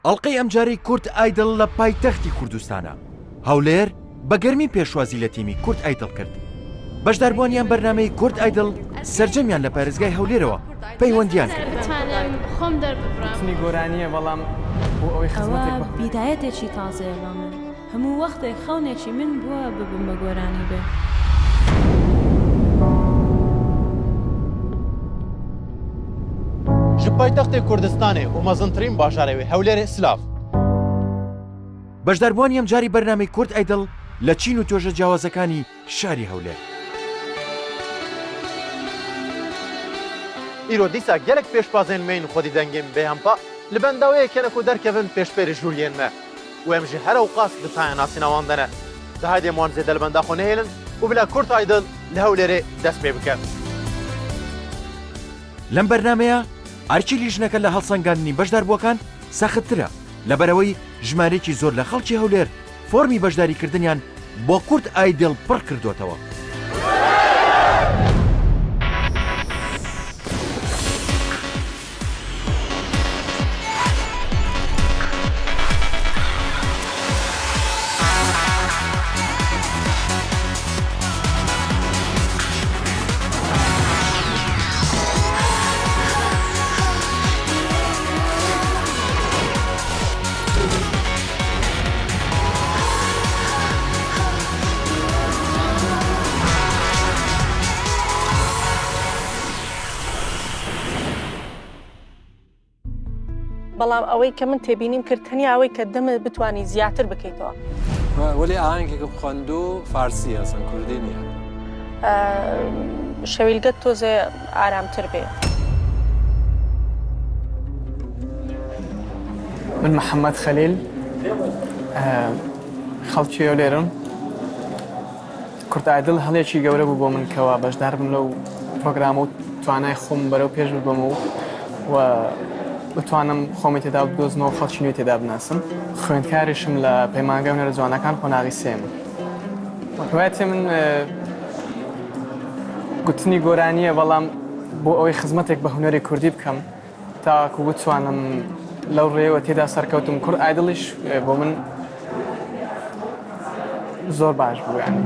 ئەڵقەی ئەمجارەی کورد ئایدڵ لە پایتەختی کوردستانە، هەولێر بە گەرمی پێشوازی لە تیمی کورد ئایدڵ کرد. بەشداربووانی ئەم بەرنامەی کورد ئایدڵ سەرجەمیان لە پارێزگای هەولێرەوە پەیوەندییان کرد. ئەوە بیدایەتێکی تازەیە بۆ من. هەموو وەختێک خەونێکی من بووە ببم بە گۆرانیبێ. Ji paytextê Kurdistanê û mezintirîn bajarê wê Hewlêrê silav. بەشداربووانی ئەمجارەی بەرنامەی کورد ئایدڵ لە چین و توێژە جیاوازەکانی شاری هەولێر. Îro dîsa gelek pêşbazên me yên xwedî dengên bêhempa li bendaweyê kene ku derkevin pêşberî jûriyên me û em jî her ewqas di taya nasîna wan de ne. Di haydê em wan zêde li benda xwe nehêlin û bila Kurd Idol li Hewlêrê dest pê bike. لەم بەرنامەیە ئەرکی لیژنەکە لە هەڵسەنگاندنی بەشداربووەکان سەختترە، لەبەرئەوەی ژمارەیەکی زۆر لە خەڵکی هەولێر فۆرمی بەشداریکردنیان بۆ کورد ئایدڵ پڕ کردۆتەوە. بەڵام ئەوەی کە من تێبینیم کرد تەنیا ئەوەی کە دەمت بتانی زیاتر بکەیتەوە. وەلی ئاهەنگێکم خوەندوو فارسی ئەسڵەن کوردی نییە. شەویلگەت تۆزێ ئارامتر بێ. من محەممەد خەلیل خەڵکی هەولێرم. کورد ئایدڵ هەلێکی گەورە بوو بۆ من کەوا بەشدار بم لەو پرۆگرامە و توانای خۆم بەرەو پێش ببەم و و بتوانم خۆمی تێدا بدۆزمەوە خەڵکی نوێی تێدا بناسم. خوێندکاریشم لە پەیمانگای هونەرە جوانەکان قۆناغی سێم. هیوایەتی من گوتنی گۆرانییە بەڵام بۆ ئەوەی خزمەتێک بە هونەری کوردی بکەم تاکو بتوانم لەو ڕێیەوە تێدا سەرکەوتم کورد ئایدڵیش بۆ من زۆر باش بوو یانی.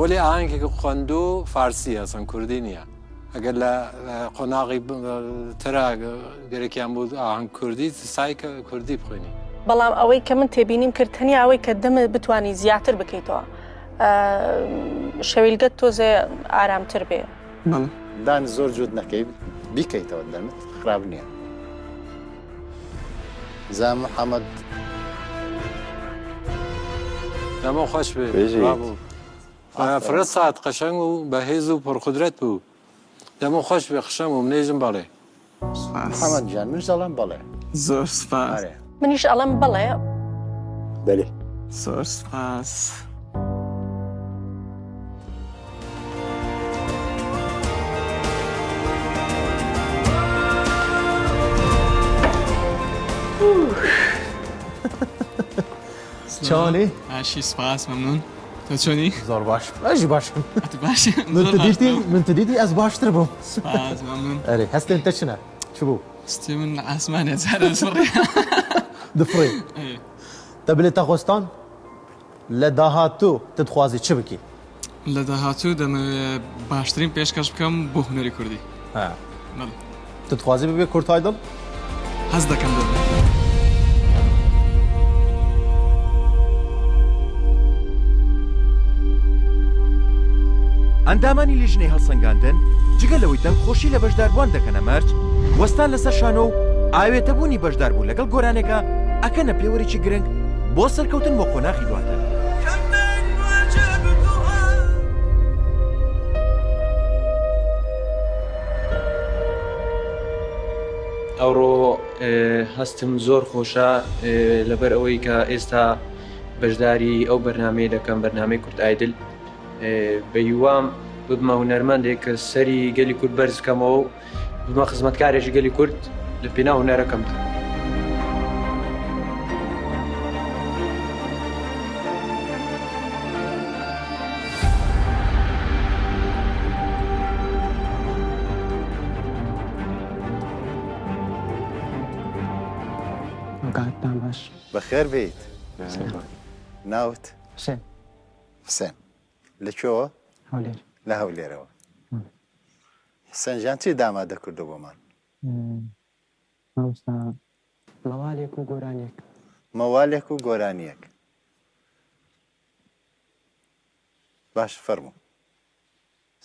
وەلی ئاهەنگێکم خوەندوو فارسیە ئەسڵەن کوردی نییە ئەگەر لە قۆناغی ترا گەرەکیان بوو ئاهەنگ کوردی سای کە کوردی بخوێنی. بەڵام ئەوەی کە من تێبینیم کرد تەنیا ئەوەی کە دەمت بتانی زیاتر بکەیتەوە شەویلگەت تۆزێ ئارامتر بێ. بەڵێ. دان زۆر جووت نەکەی بیکەیتەوە دەمت خراپ نییە. زا محەمەد. دەمۆ خۆش بێ. بابو. فرە سات قەشەنگ و بەهێز و پڕقودرەت بوو. دەمۆ خۆش بێ قشەم و منێژم بەڵێ. سپاس. محەمەد گیان منیش ئەڵێم بەڵێ. زۆر سپاس. ئەرێ. منیش ئەڵێم بەڵێ. بەلێ. زۆر سپاس. چۆنی؟ باشی سپاس مەمنون تۆ چۆنی؟ زۆر باش ئەژی باشم ئەتو باشی من زۆر تو باش دیتی من تو دیتی ئەز باشتر بووم سپاس مەمنون ئەرێ هەستێن تە چنە چ بوو؟ ستی من ئاسمانێ جارە دفڕی دفڕی ئێ. تە بلێ تەخۆستان لە داهاتوو تە دخوازی چ بکی؟ لە داهاتوو دەمەوێ باشترین پێشکەش بکەم بۆ هونەری کوردی. ها. بەڵێ. تە دخوازی ببێ کورد ئایدڵ؟ حەز دەکەم ببم. ئەندامانی لیژنەی هەڵسەنگاندن جگە لەوەی دەنگخۆشی لە بەشداربووان دەکەنە مەرج، وەستان لەسەر شانۆ و ئاوێتەبوونی بەشداربوو لەگەڵ گۆرانێکە ئەکەنە پێوەرێکی گرنگ بۆ سەرکەوتن بۆ قۆناغی دواتر. ئەوڕۆ هەستم زۆر خۆشە لەبەر ئەوەی کە ئێستا بەشداری ئەو بەرنمەیە دەکەم بەرنمەی کورد ئایدل بە هیوام ببمە هونەرمەندێک کە سەری گەلی کورد بەرز بکەمەوە و ببمە خزمەتکارێکی گەلی کورد لە پێناو هونەرەکەمدا. کاتتان باش. بەخێر بێیت. ناوت؟ حوسێن. حوسێن. لە کوێوە؟ هەولێر. لە هەولێرەوە. حسێن ژیان چی دامادە کردو بۆمان؟ مامۆستا مەوالێک و گۆرانیەک. مەوالێک و گۆرانیەک. باش فەرموو.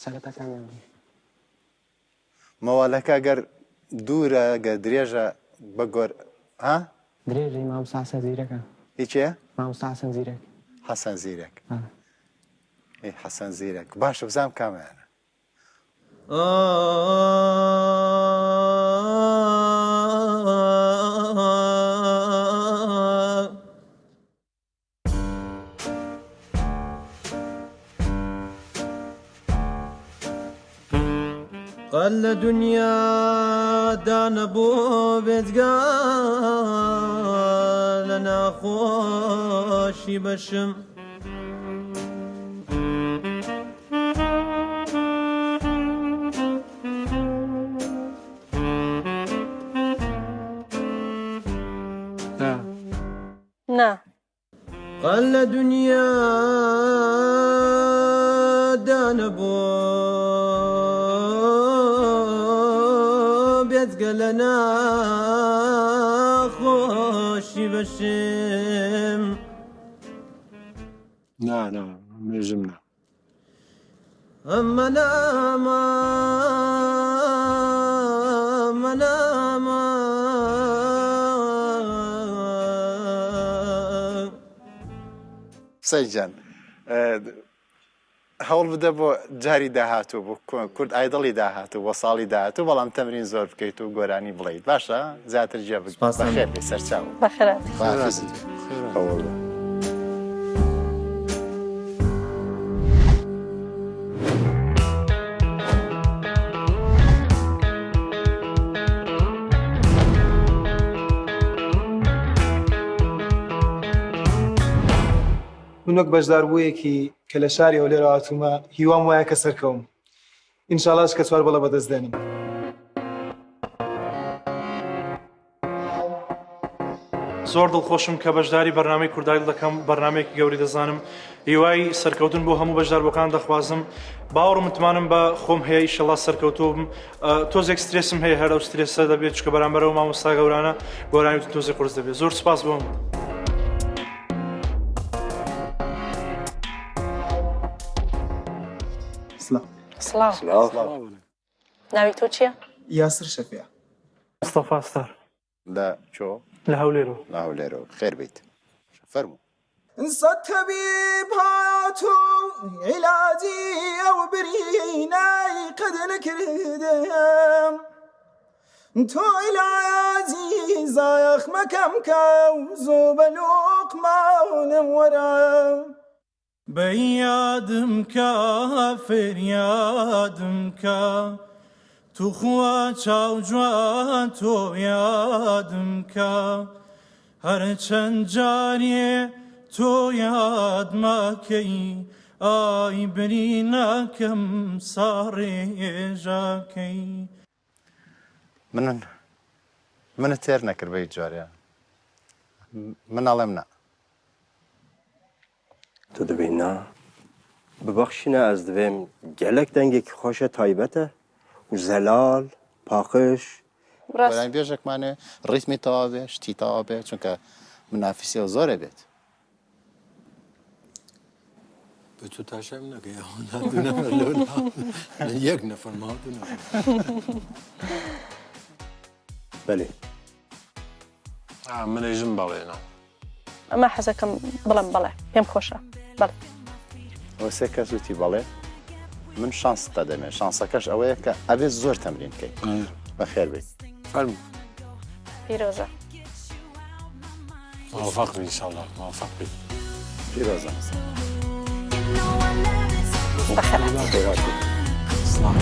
سەرەتاکانیان بوو. مەوالەکە گەر دوورە گەر درێژە بە گۆر ها؟ درێژی مامۆستا حەسەن زیرەکە. هی کێ؟ مامۆستا حەسەن زیرەک. حەسەن زیرەک. هی حەسەن زیرەک. باشە بزانم کامیانە. قەت لە دونیا دانەبوو بێجگە لە ناخۆشی بەشم. نا. قەت لە دونیا دانەبوو بێجگە لە ناخۆشی بەشم. نا نا مێژم نا. ئەمە نامە ئەمە نامە. سەید جان هەوڵ بدە بۆ جاری داهاتوو بۆ کورد ئایدڵی داهاتوو بۆ ساڵی داهاتوو بەڵام تەمرین زۆر بکەیت و گۆرانی بڵێیت باشە زیاتر جێ بەخێر بێ سەرچاو بەخێرات هەوڵ بە. من وەک بەشداربوویەکی کە لە شاری هەولێرەوە هاتوومە هیوام وایە کە سەرکەوم ئینشاڵاش کە چوار بەڵە بەدەست دێنم. زۆر دڵخۆشم کە بەشداری بەرنامەی کوردایدڵ دەکەم، بەرنامەیەکی گەورەی دەزانم، هیوای سەرکەوتن بۆ هەموو بەشداربووەکان دەخوازم، باوەڕ و متمانەم بە خۆم هەیە ئیشەڵا سەرکەوتوو بم، تۆزێک سترێسم هەیە هەر ئەو سترێسە دەبێت چونکە بەرامبەر ئەو مامۆستا گەورانە گۆرانی وتن تۆزێک قورس دەبێت زۆر سوپاس بۆ سڵاو. سڵاو. سڵاو. ناوی تۆ چییە؟ یاسر شەفیع. مستەفا ستار. لە کوێ؟ لە هەولێرەوە. لە هەولێرەوە. خێر بێیت. فەرموو. سەد تەبیب هات و عیلاجی ئەو برینەی قەد نکردم تۆ عیلاجی زاخمەکەم کە و زوو بە لوقمانم وەرە. بەی یادم کە فریادم کە توخوا چاو جوان تۆ یادم کە هەرچەند جارێ. تۆ یادماکەی ئای برینەکەم ساڕێژاکەی. من منت تێر نەکرد بە هیچ جۆرێ من ئەڵێم نا. تۆ دەبێی نا. ببەخشینە ئەز دبێم گەلەک دەنگێکی خۆشە تایبەتە و زەلال پاقژ. گۆرانیبێژێکمانێ ڕیتمی تەواو بێ شتی تەواو بێ چونکە منافیسیەو زۆرە بێت. بە تۆ تاشایم نەکەی ئەوە نا دوو نەفەر لەو لا. یەک نەفەر ما دوو نەفەر. بەلێ. ئا منێژم بەڵێ نا. ئەمە حەزەکەم بڵێم بەڵێ پێم خۆشە بەڵێ. ئەوە سێ کەس وتی بەڵێ من شانست دەدەمێ شانسەکەش ئەوەیە کە ئەبێت زۆر تەمرین بکەیت بەخێر بێیت. فەرموو. پیرۆزە. موفق بی انشاءاللە موفق بی. پیرۆزە. بەخێر هاتی. سڵاو.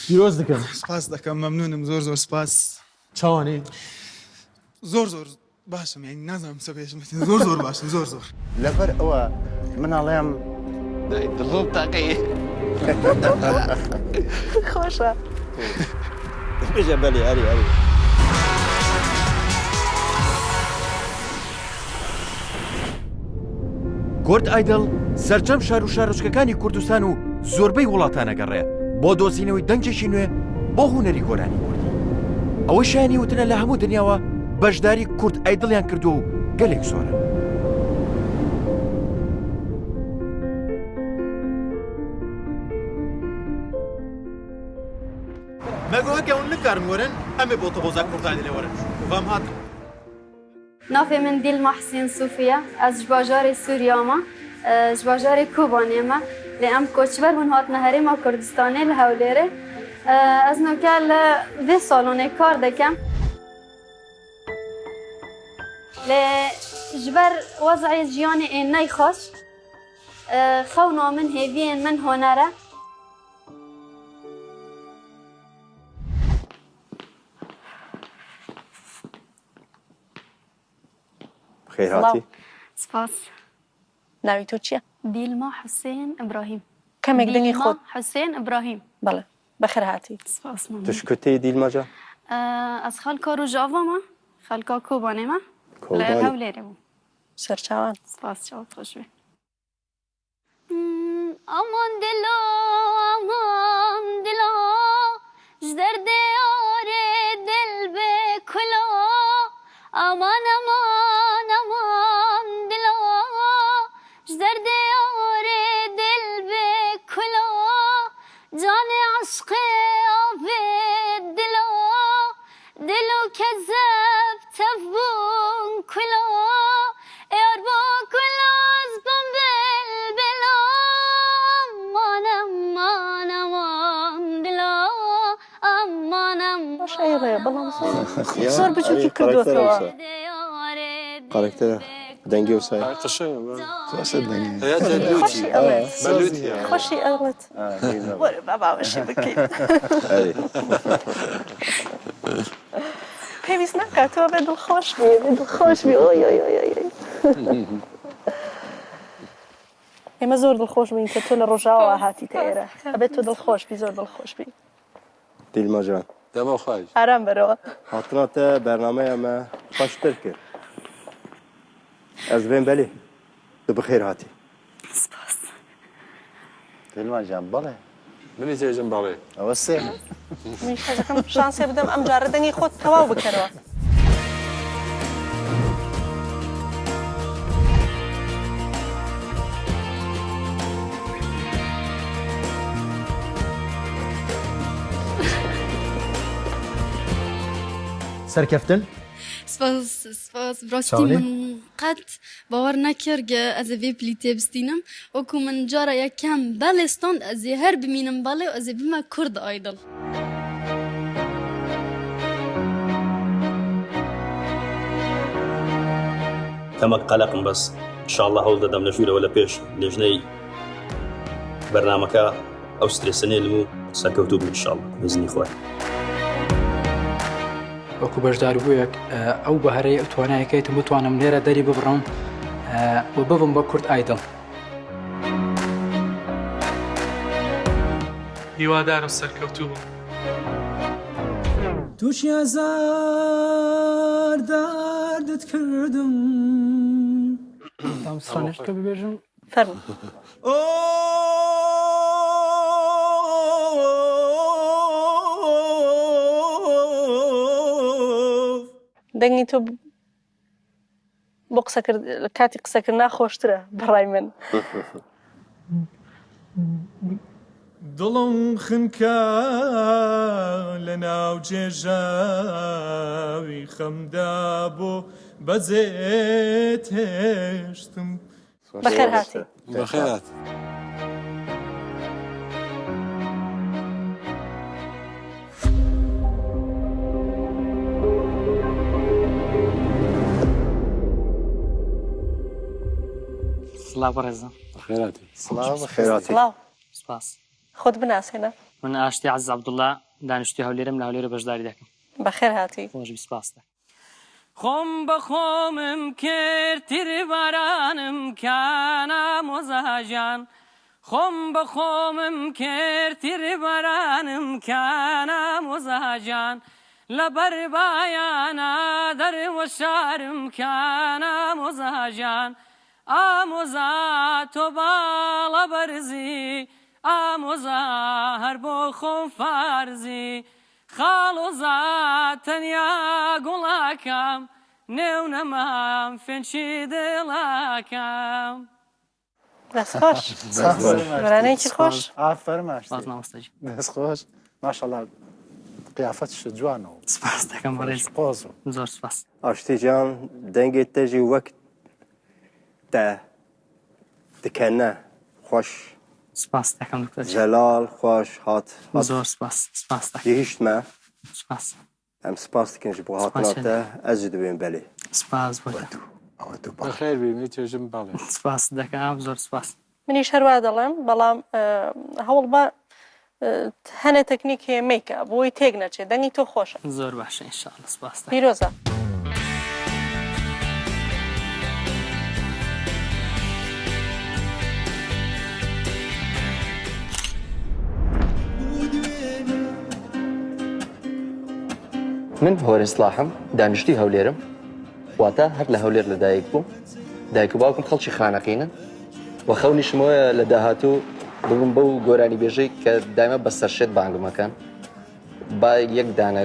پیرۆز دەکەم. سپاس دەکەم مەمنونم زۆر زۆر سپاس. چاوانی؟ زۆر زۆر باشم یانی نازانم چە بێژم زۆر زۆر باشم زۆر زۆر. لەبەر ئەوە من ئەڵێم. دای دڵم تەقی. خۆشە. بژە بەلی ئەری ئەری. کورد ئایدڵ سەرجەم شار و شارۆچکەکانی کوردستان و زۆربەی وڵاتان ئەگەڕێ بۆ دۆزینەوەی دەنگێکی نوێ بۆ هونەری گۆرانی کوردی. ئەوەی شایانی وتنە لە هەموو دنیاوە بەشداری کورد ئایدڵیان کردووە و گەلێک زۆرن. Me got heke hûn nikarin werin, em ê bo toboza Kurdayê lê werin. Û em hatin. Navê min Dîlma Hisên Sûfî ye. Ez ji bajarê Sûriya me, ji bajarê Kobanê me. Lê em koçber bûn hatine Herêma Kurdistanê li Hewlêrê. Ez noke li vê salonê kar dikim. Lê ji ber wez'ê jiyanê ê neyxweş, xewna min, hêviyên min huner e. بەخێر هاتی. سپاس. ناوی تۆ چییە؟ دیلما حوسێن ئیبراهیم. کەمێک دەنگی خۆت. دیلما حوسێن ئیبراهیم. بەڵێ بەخێر هاتی. سپاس مەمنون. تو شکوتەی دیلما جان؟ ئەز خەڵکا ڕۆژاڤا مە، خەڵکا کۆبانێ مە، لە هەولێرێ بووم. سەرچاوان. سپاس چاوت خۆش بێ. ئەمان دلۆ ئەمان دلۆ ژ دەردێ یارێ دل بێ کولۆ ئەمان ئەمان ئەمان دلۆ ژ دەردێ یارێ دل بێ کولۆ جانێ عشقێ ئاڤێ دلۆ دل و کەزەب تەف بوون کولا یار با کولا از بم بل بلا ئەمان ئەمان ئەمان دلا ئەمان ئەمان باش ئەیڵێ بەڵام زۆر زۆر بچووکی کردووەتەوە. قەرەکتەرە دەنگی و سای خۆشە دەنگی خۆشی ئەڵێت خۆشی ئەڵێت وەرە با باوەشی بکەین پێویست ناکات تۆ بێ دڵخۆش بی بێ دڵخۆش بی ئۆی ئۆی ئۆی ئۆی ئێمە زۆر دڵخۆش بووین کە تۆ لە ڕۆژاوا هاتیتە ئێرە ئەبێت تۆ دڵخۆش بی زۆر دڵخۆش بی دیلما جان. دەمە خۆش. ئارام بەرەوە. هاتنا te bernameya me xweştir kir. Ez dibêm belê tu bi xêr hatî. Spas. Dilma can بەڵێ. منیش دەێژم بەڵێ. ئەوە سێ. منیش حەزەکەم شانسێ بدەم ئەم جارە دەنگی خۆت تەواو بکەرەوە. سەرکەفتن. سپاس سپاس بڕاستی چاونی؟ من قەت باوەڕ نەکرد گە ئەزێ ڤێ پلیتێ بستینم وەکو من جارە یەکەم بەڵێ ستاند ئەزێ هەر بمینم بەڵێ و ئەزێ بمە کورد ئایدڵ. کەمەک قەلەقم بەس ان شاءاللە هەوڵ دەدەم لە ژوورەوە لە پێش لێژنەی بەرنامەکە ئەو سترێسە نێلم و سەرکەوتوو بم ئینشاڵڵا بەزنی خوای. وەکو بەشداربوویەک ئەو بەهرەی ئەو توانایەکەیتم بتوانم لێرە دەری ببڕم و ببم بە کورد ئایدڵ. هیوادارم سەرکەوتوو بم. تووشی ئازار دەردت کردم. تام سڕانێش بکە ببێژم. فەرموو. دەنگی تۆ بۆ قسەکرد کاتی قسەکردنا خۆشترە بەڕای من. دڵم خنکا لە ناو جێژاوی خەمدا بۆ بەجێت هێشتم. بەخێر هاتی. بەخێر هاتی. سڵاو بەڕێزم. بەخێرهاتی. سڵاو بەخێرهاتی. سڵاو. سپاس. خۆت بناسێنە. من ئاشتی عەزیز عەبدوڵا دانیشتووی هەولێرم لە هەولێرە بەشداری دەکەم. بەخێر هاتی. خۆش بی سپاس دەکەم. خۆم بە خۆمم کرد تیربارانم کانا مۆزاجان خۆم بە خۆمم کرد تیربارانم کانا مۆزاجان لەبەر بایانا دەروەشارم کانا مۆزاجان ئامۆزا تۆ باڵا بەرزی ئامۆزا هەر بۆ خۆم فارزی خاڵۆزا تەنیا گوڵەکەم نێو نەمام فێنکی دڵەکەم. دەست خۆش گۆرانیەکی خۆش. ئافەرم ئاشتی. سپاس مامۆستا گیان. دەست خۆش ماشەڵا قیافەت شت جوانە و سپاس دەکەم بەڕێز قۆز و زۆر سپاس. ئاشتی جان دەنگێ تە ژی وەک تە دکەنە خوش. سپاس دەکەم دکتۆر جان. زەلال خوش هات هات زۆر سپاس سپاس دەکەم. گەیشتمە. سپاس. ئەم سپاس دکەن ji بۆ هاتنا سپاس تە ئەز jî dibêm belê. سپاس بۆ تە. بەخێر بی میتێژم بەڵێ. سپاست دەکەم زۆر سپاس. منیش هەروا دەڵێم بەڵام هەوڵ بە هەنێ تەکنیک هەیە مەیکە بۆی تێک نەچێت دەنگی تۆ خۆشە. زۆر باشە ان شاء اللە سپاست دەکەم. پیرۆزە. من هۆرین سڵاحم، دانیشتووی هەولێرم، واتە هەر لە هەولێر لەدایک بووم، دایک و باوکم خەڵکی خانەقینن و خەونیشم ئەوەیە لە داهاتوو ببم بەو گۆرانیبێژەی کە دایمە بە سەرشێت بانگم ئەکەن. با یەک دانە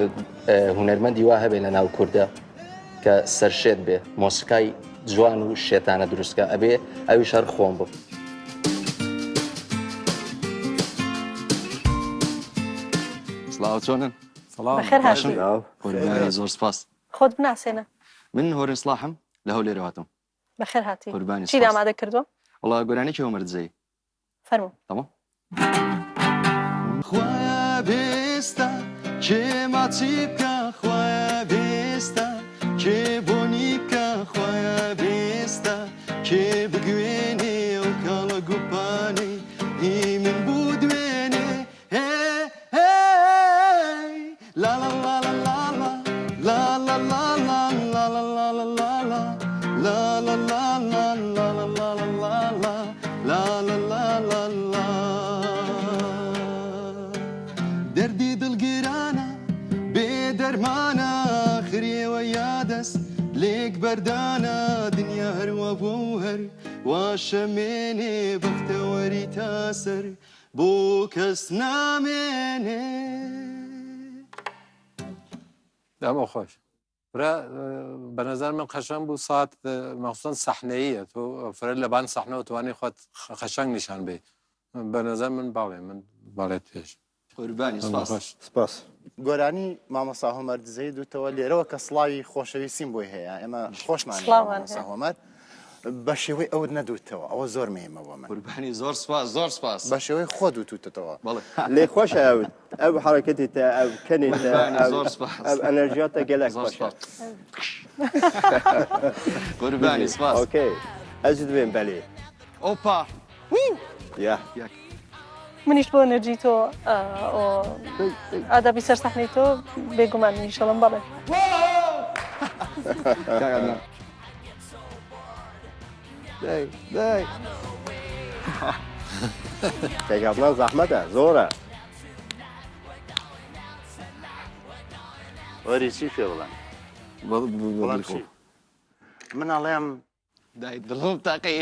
هونەرمەندی وا هەبێ لە ناو کوردە کە سەرشێت بێ، مۆسیقای جوان و شێتانە دروست کا، ئەبێ ئەویش هەر خۆم بم. سڵاو چۆنن؟ سڵاو. بەخێر هاتی. قوربانی زۆر سپاس. خۆت بناسێنە. من هۆرین سڵاحم لە هەولێرەوە هاتووم. بەخێر هاتی. قوربانی چیت سپاس. ئامادە کردووە؟ وەڵا گۆرانیەکی هۆمەر دزەیی. فەرموو. تەمام. خوایە بێستا کێ ماچی بکا خوایە بێستا کێ بۆنی بکا خوایە بێستا کێ بگوێنێ ئەو کاڵە گوپانەی هی من بوو دوێنێ دەردی دڵ گرانە بێ دەرمانە ئاخر ئێوە یا دەست لێک بەردانە دنیا هەروا بووە و هەر واشە مێنێ بەختەوەری تا سەر بۆ کەس نامێنێ. دەمە خۆش فرە بە نەزەر من قەشەنگ بوو سات مەخصوصا سەحنەییە تۆ فرە لەبان سەحنەوە توانی خۆت قەشەنگ نیشان بەی بە نەزەر من بەڵێ من بەڵێت پێش. قوربانی سپاس. سپاس. گۆرانی مامۆستا هۆمەر دزەیی دوتەوە لێرەوە کە سڵاوی خۆشەویستیم بۆی هەیە ئێمە خۆشمان سڵاومان مامۆستا هەیە. هۆمەر بە شێوەی ئەوت نەدوتەوە ئەوە زۆر مهمە بۆ من. قوربانی زۆر سپاس زۆر سپاس. بە شێوەی خۆت وتوتەتەوە. بەڵێ. لێ خۆشە ئەو ئەو حەرەکەتی تە ئەو کەنی تە قوربانی ئەو زۆر سپاس. ئەو ئەنەرژیا تە گەلەک زۆر خۆشە. سپاس. قوربانی سپاس. ئۆکەی ئەز دبێم بەلێ. ئۆپا. یا. یەک. منیش بۆ ئەنەرجی تۆ ئادابی سەر سەحنەی تۆ بێگومان منیش ئەڵێم بەڵێ. دەی دەی کاک عەدنان زەحمەتە زۆرە. وەری چی پێ بڵێم بڵێم چی من ئەڵێم دای دڵم تەقی.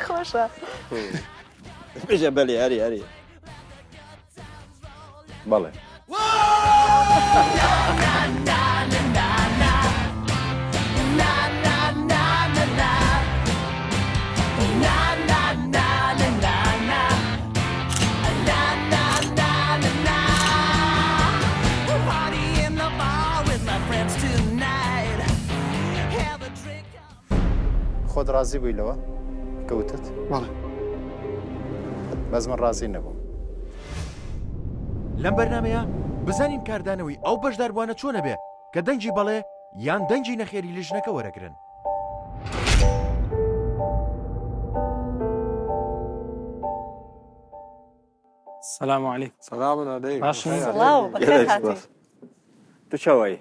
خۆشە. بژە بەلی هەری هەری. بەڵێ. خۆت ڕازی بووی لەوە کە وتت؟ بەڵێ. بەس من ڕازی نەبووم. لەم بەرنامەیە بزانین کاردانەوەی ئەو بەشداربووانە چۆنە بێ کە دەنگی بەڵێ یان دەنگی نەخێری لیژنەکە وەرەگرن. سلام علیکم سلام علیکم باشن سڵاو بەخێر هاتی. تو چاوایی؟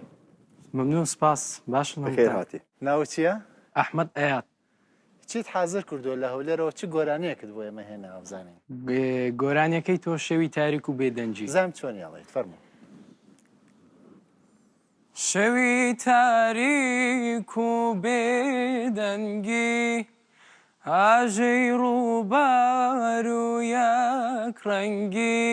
ممنون سپاس باشن بەخێر هاتی. ناوت چییە؟ ئەحمەد ئەیاد. چیت حازر کردووە لە هەولێرەوە چ گۆرانییەکت بۆ ئێمە هێناوە بزانین؟ گۆرانیەکەی تۆ شەوی تاریک و بێدەنگی. بزانم چۆنی ئەڵێیت فەرموو. شەوی تاریک و بێدەنگی هاژەی ڕووبار و یەک ڕەنگی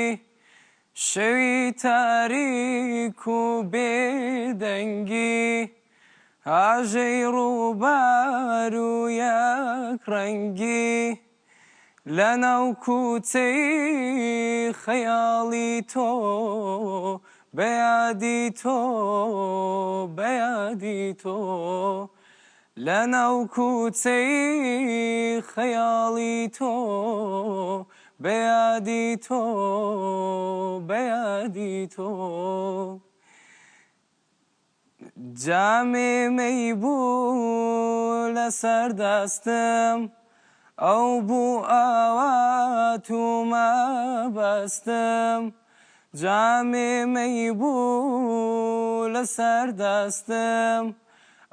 شەوی تاریک و بێدەنگی هاژەی ڕووبار و یەک ڕەنگی لەناو کووچەی خەیاڵی تۆ بە یادی تۆ بە یادی تۆ لەناو کووچەی خەیاڵی تۆ بە یادی تۆ بە یادی تۆ. جامێ مەی بوو لەسەر دەستم ئەو بوو ئاوات و مەبەستم جامێ مەی بوو لەسەر دەستم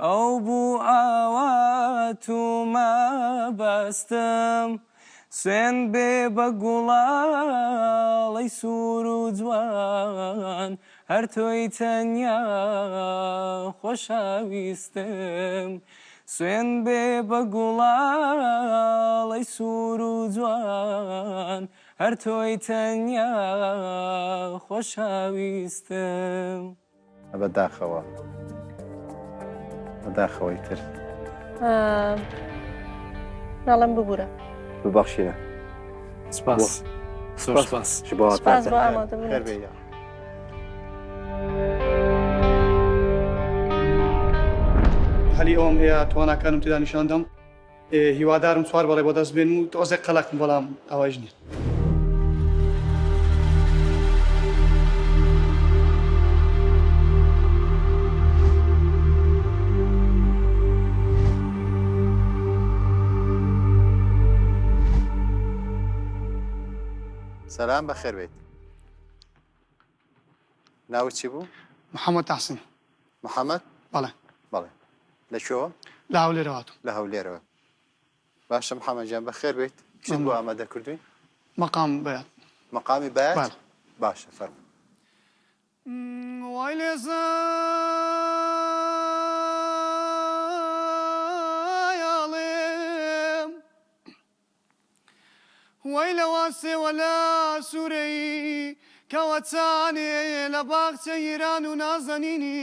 ئەو بوو ئاوات و مەبەستم سوێند بێ بە گوڵاڵەی سوور و جوان هەر تۆی تەنیا خۆشەویستم سوێند بێ بە گوڵاڵەی سوور و جوان هەر تۆی تەنیا خۆشەویستم. بە داخەوە بە داخەوەی تر. ناڵێم ببورە. ببەخشینە. سپاس. زۆر سپاس. سپاس بۆ ئامادەبوونت. خێر بێ. هەلی ئەوەم هەیە تواناکانم تێدا نیشان دەم هیوادارم چوار بەڵێ بۆ دەست بێنم و تۆزێک قەلەقم بەڵام ئاوایش نییە. سلام بەخێر بێیت. ناوت چی بوو؟ محەممەد تەحسین. محەممەد؟ بەڵێ. بەڵێ. لە کوێوە؟ لە هەولێرەوە هاتووم. لە هەولێرەوە. باشە محەممەد گیان بەخێر بێیت. چیت بۆ ئامادە کردووین؟ مەقام بەیات. مەقامی بەیات؟ بەڵێ. باشە فەرموو. وای لێ زایەڵێم وەی لە واسێوە لە سوورەی کەوەچانێ لە باخچەی ئیران و نازەنینی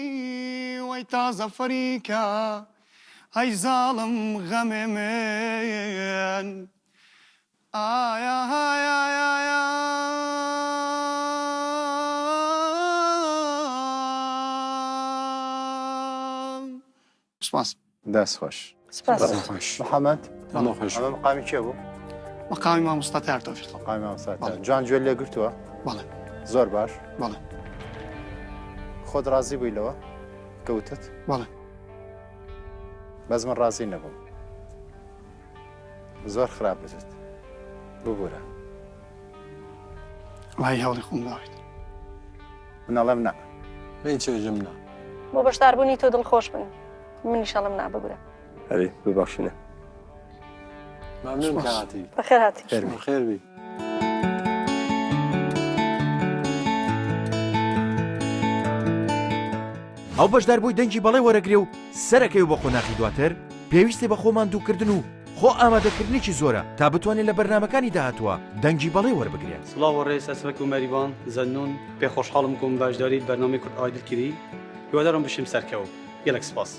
وەی تازە فەریکە ئەی زاڵم غەمێ من ئایا هایا یا سپاس. دەست خۆش. سپاس. محەمەد ئەمە مقامی کێ بوو؟ مقامی مامۆستا تەیار تۆفیق. مقامی مامۆستا تەیار. جوان گوێت لێ گرتووە؟ بەڵێ. زۆر باش. بەڵێ. خۆت ڕازی بووی لەوە کە وتت؟ بەڵێ. بەس من ڕازی نەبووم. زۆر خراپ وتت. ببورە. وڵی هەوڵی خۆم داویت. من ئەڵێم نا. من چێژم نا. بۆ بەشداربوونی تۆ دڵخۆش بن. منیش ئەڵێم نا ببورە. ئەرێ ببەخشینە. ممنون کە هاتی. بەخێر هاتی. بەخێر بی. ئەو بەشداربووی دەنگی بەڵێ وەرەگرێ و سەرەکەی و بە قۆناخی دواتر پێویستی بە خۆ ماندووکردن و خۆ ئامادەکردنێکی زۆرە تا بتوانێت لە بەرنامەکانی داهاتووە دەنگی بەڵێ وەربگرێت. سڵاو و ڕێز ئەز وەکو مەریوان زەنون پێ خۆشحاڵم کو من بەشداری بەرنامەی کورد ئایدل کری هیوادارم بشیم سەرکەوم گەلەک سپاس.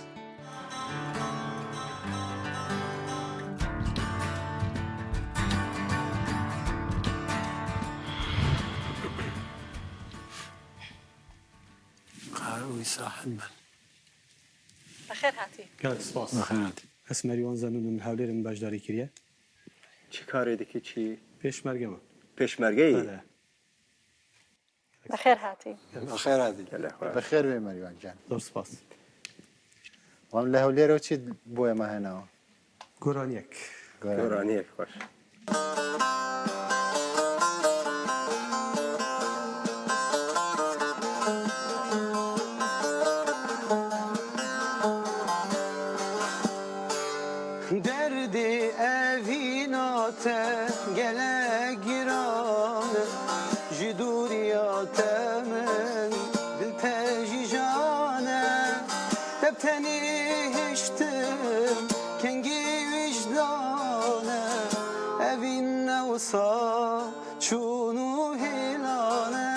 قاروی ساحب من. بەخێر هاتی. گەلەک سپاس. بەخێر هاتی. ئەز مەریوان زەنونم لە هەولێرم بەشداری کریە. چ کارێ دەکی چی؟ پێشمەرگەمە. پێشمەرگەی؟ بەلێ. بەخێر هاتی. بەخێر هاتی. بەخێر بێی مەریوان گیان. زۆر سپاس. وەڵام لە هەولێرەوە چیت بۆ ئێمە هێناوە؟ گۆرانیەک. گۆرانیەک خۆش. دەردێ ئەڤینا تە گەلەک گران e ji dûriya te min dil tejî jan e Te bi tenê hiştim kengî wijdan e Evîn ne wisa çûn û hêlan e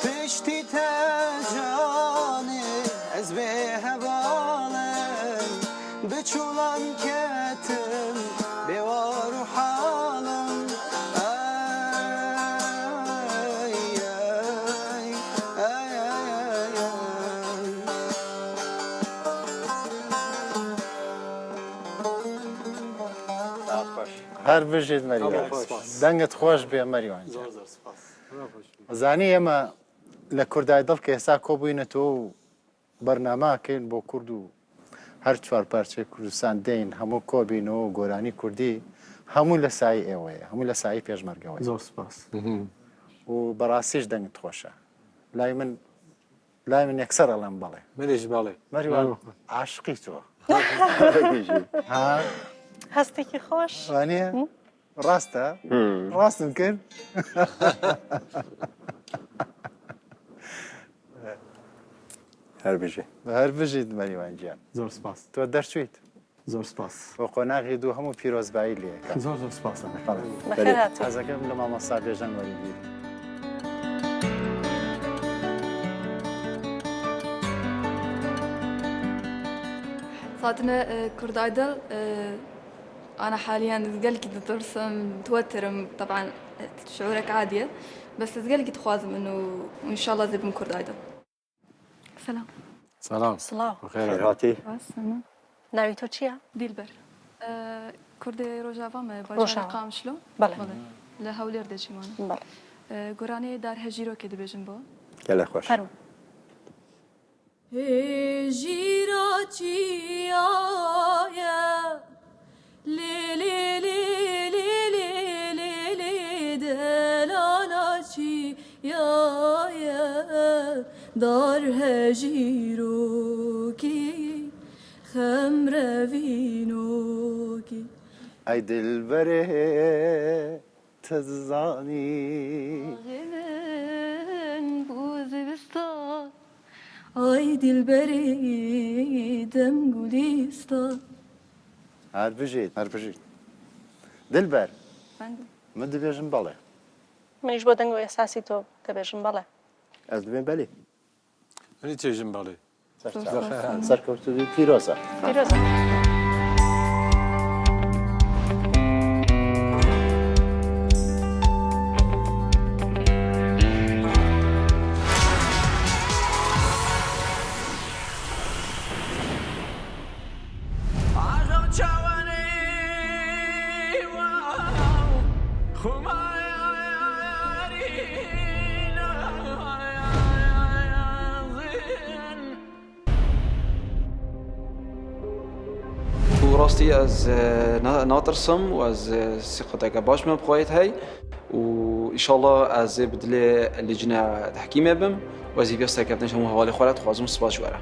Piştî te canê ez bê heval im Bi çolan ketim bê war û hal im Ey ey ey ey ey ey. ساعت خۆش. هەر بژیت مەریوان. دەنگت خۆش بێ مەریوان گیان. زانی ئێمە لە کوردایدڵ کە ئێستا کۆبووینەتەوە و بەرنامە ئەکەین بۆ کورد و هەر چوار پارچەی کوردستان دێین هەموو کۆبینەوە و گۆرانی کوردی هەموو لە سایەی ئێوەیە هەموو لە سایەی پێشمەرگەوەیە. زۆر سوپاس. و بەڕاستیش دەنگت خۆشە لای من لای من یەکسەر ئەڵێم بەڵێ. منیش بەڵێ. مەریوان عاشقی تۆ. ها؟ هەستێکی خۆش. وانییە؟ ڕاستە؟ ڕاستم کرد؟ هەر بژی. هەر بژیت مەریوان گیان. زۆر سپاس. تۆ دەرچوویت. زۆر سپاس. بۆ قۆناغی دوو هەموو پیرۆزبایی لێ ئەکەم. زۆر زۆر سپاس. بەخێر هاتووی. حەزەکەم لە مامۆستا بێژەنگ وەریگریت. فاتنە کورد ئایدڵ انا حاليا گەلکی دترسم متوترم طبعا شعورك عادیە بەس گەلکی دخوازم انه وان شاء الله زبم کورد ئایدڵ. سلام. سلام. سڵاو. بەخێر هاتی. ناوی تۆ چییە؟ دیلبەر. کوردێ ڕۆژاڤا مە باژارê قامشلۆ. بەڵێ. لە هەولێر دەژیمان. بەڵێ. گۆرانیی دار هەژیرۆکێ دبێژم بۆ. گەلە خۆش. فەرموو. هێژیرا چیایە لێ لێ لێ لێ لێ لێ لێ دەلالا چیایە دار هەژیرۆکی خەم رەڤینۆکی. ئەی دلبەرێ تزانی. باغێ من بوو زستان ئای دیلبەری دەم گولیستان. هەر بژیت هەر بژیت دلبەر من دبێژم بەڵێ. منیش بۆ دەنگ و ئێحساسی تۆ دەبێژم بەڵێ. ئەز دبێم بەلێ. منی چێژم بەڵێ. سەرکەوتوبی پیرۆزە. پیرۆزە. ڕاستی ئەز ناترسم و ئەز سیقەتەکە باش من بخۆیت هەی و ئیشاڵڵا ئەزێ بدلێ لجنە تحکیمێ بم وەزی بێ سەرکەوتنش هەموو هەواڵی خۆرا دخوازم سپاس وەرە.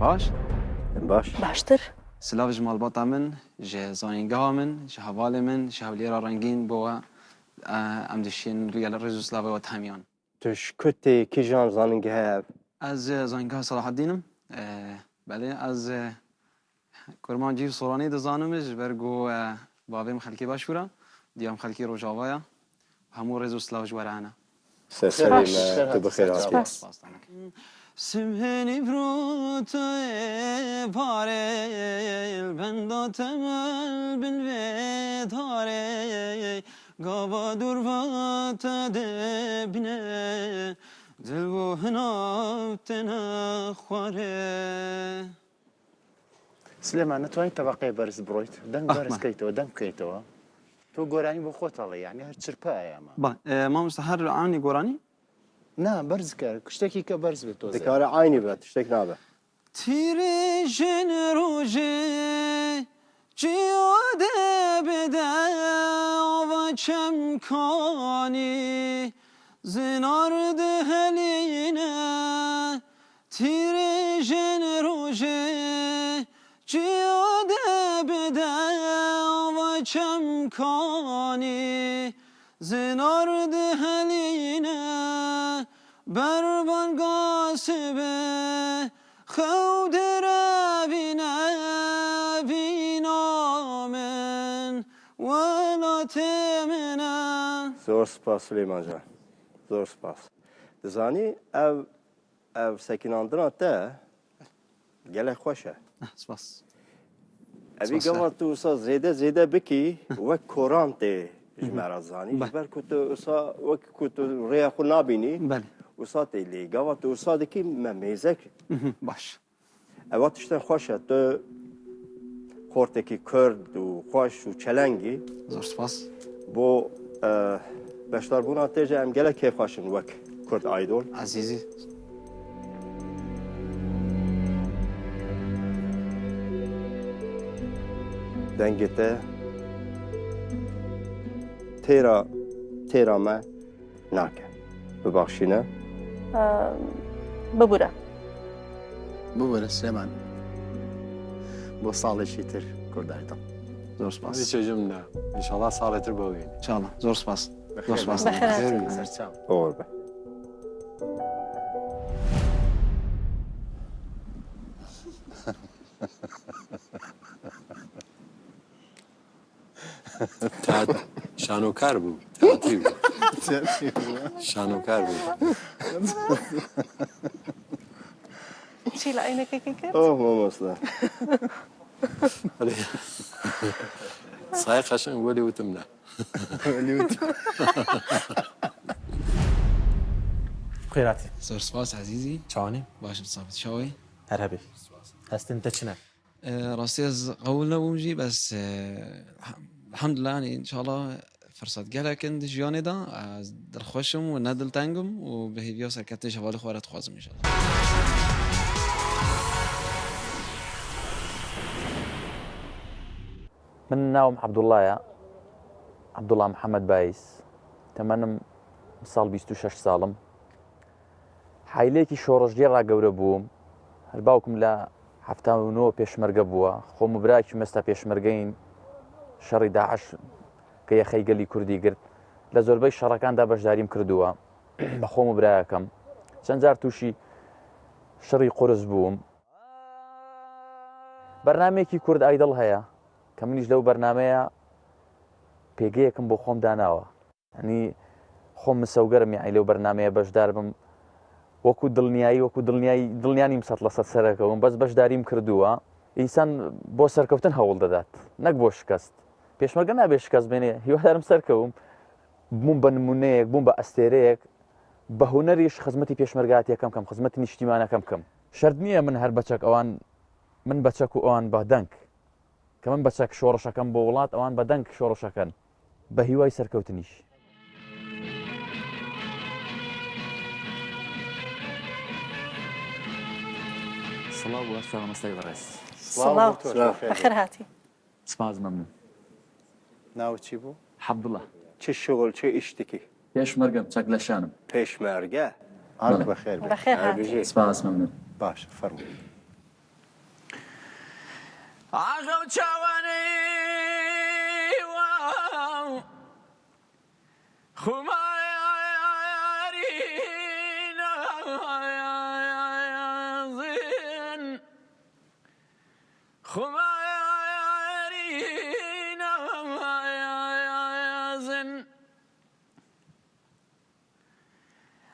باش باش باشتر سلاو ji malbata min ji zanîngeha min ji hevalê min ji hewlêra rengîn bo we em dişên ligel rêz û silavê we temiyan. Tu ji ku tê kîjan zanîngehe ev? Ez zanîngeha Selahaddîn im. Belê ez kurmancî û soranî dizanim ji ber ku bavê min xelkê Başûr e, diya min xelkê Rojava ye. Hemû rêz û silav ji we re hene. Ser serê me tu bi xêr hatî. Sibhê nîvro tu êvarê li benda te me li bin vê darê gava dûr ve te dibîne dil bo hinav têne xwarê. سلێمان نەتوانی تەبەقەی بەرز بڕۆیت دەنگ بەرز کەیتەوە دەنگ بکەیتەوە تۆ گۆرانی بۆ خۆت ئەڵێ یعنی هەر چرپە ئەمە مامۆستا هەر عانی گۆرانی نا بەرز کە شتێکی کە بەرز بێت تۆزێ دکارە عینی بێت شتێک نابێ. تیرێژن ڕۆژێ چیا دێ بدە ئاڤا چەمکانی زنار دهلینە تیرێژن ڕۆژێ چیا دێ بدە ئاڤا چەمکانی زنار دهلینە بەربانگا سبێ خەو درەڤینە ڤینا من وڵاتێ منە. زۆر سپاس سولەیمان جان زۆر سپاس دزانی ئەv ئەv سەکیناندنا te gelek xweş e. Spas. Evî gava tu wisa zêde zêde bikî wek koran tê ji me re zanî ji ber ku tu wisa wek ku tu rêya xwe nabînî wisa tê lê gava tu wisa dikî me mêzek baş. Ewa tiştên xweş e tu xortekî Kurd û xweş û çelengî. Zor spas. Bo beşdarbûna te jî em gelek kêfxweş in wek Kurd Idol. Ezîzî. Dengê te têra têra me nake. Bibaxşîne. ببورە. ببورە سلێمان بۆ ساڵێکی تر کورد ئایدڵ. زۆر سپاس. هیچ نا ئینشاڵڵا ساڵێ تر بۆ وین. ئینشاڵڵا زۆر سپاس. زۆر سپاس. سەرچاو. بەوەر بە. شانۆکار بوو تیاتری بوو شانۆکار بوو. چی لە عەینەکەکەی کرد؟ ئۆه مامۆستا. سایە قەشەنگ وەلی وتم نا. بخێراتی. زۆر سپاس عەزیزی. چاوانی؟ باشم سابت شەوەی. هەر هەبی. هەستن تە چنە؟ ڕاستی ئەز قەبوول نەبووم ژی بەس الحمدلله یعنی ان شاء الله فرصت gelek in di jiyanê de ez dilxweş im û ne dilteng im û bi hêviya serkeftinê ji hevalê xwe re dixwazim inşallah. من ناوم عەبدوڵڵایە، عەبدوڵڵا محەمەد بایز، تەمەنم ساڵ 26 ساڵم، عایلەیەکی شۆڕشگێڕا گەورە بووم، هەر باوکم لە 79 پێشمەرگە بووە، خۆم و براکی مەستا پێشمەرگەین، شەڕی داعش کە یەخەی گەلی کوردی گرت لە زۆربەی شەڕەکاندا بەشداریم کردووە بە خۆم و برایەکەم چەند جار تووشی شەڕی قورس بووم. بەرنامەیەکی کورد ئایدڵ هەیە کە منیش لەو بەرنامەیە پێگەیەکم بۆ خۆم داناوە ینی خۆم مسەوگەرم یعنی لەو بەرنمەیە بەشدار بم وەکو دڵنیایی وەکو دڵنیایی دڵنیانیم سە لە سەد سەرەکەوم بەس بەشداریم کردووە ئینسان بۆ سەرکەوتن هەوڵ دەدات نەک بۆ شکست پێشمەرگە نابێ شکست بێنێ هیوادارم سەرکەوم بووم بە نمونەیەک بووم بە ئەستێرەیەک بە هونەریش خزمەتی پێشمەرگاتیەکەم کەم خزمەتی نیشتیمانەکەم کەم شەرت نییە من هەر بەچەک ئەوان. من بە چەک و ئەوان بە دەنگ. کە من بە چەک شۆڕشەکەم بۆ وڵات ئەوان بە دەنگ شۆڕشەکەن. بە هیوای سەرکەوتنیش. سڵاو بۆ هەر مامۆستای بەڕێز. سڵاو بەخێر هاتی. سپاس مەمنون. ناوت چی بوو؟ حەبدوڵا. چ شغل چ ئیش دکی؟ پێشمەرگەم چەک لە شانم. پێشمەرگە؟ ئاک بەخێر بێی. بەخێر هاتی. سپاس مەمنون. باشە فەرموو. ئاخ ئەو چاوانەی واو خوماری نازن خوماری نازن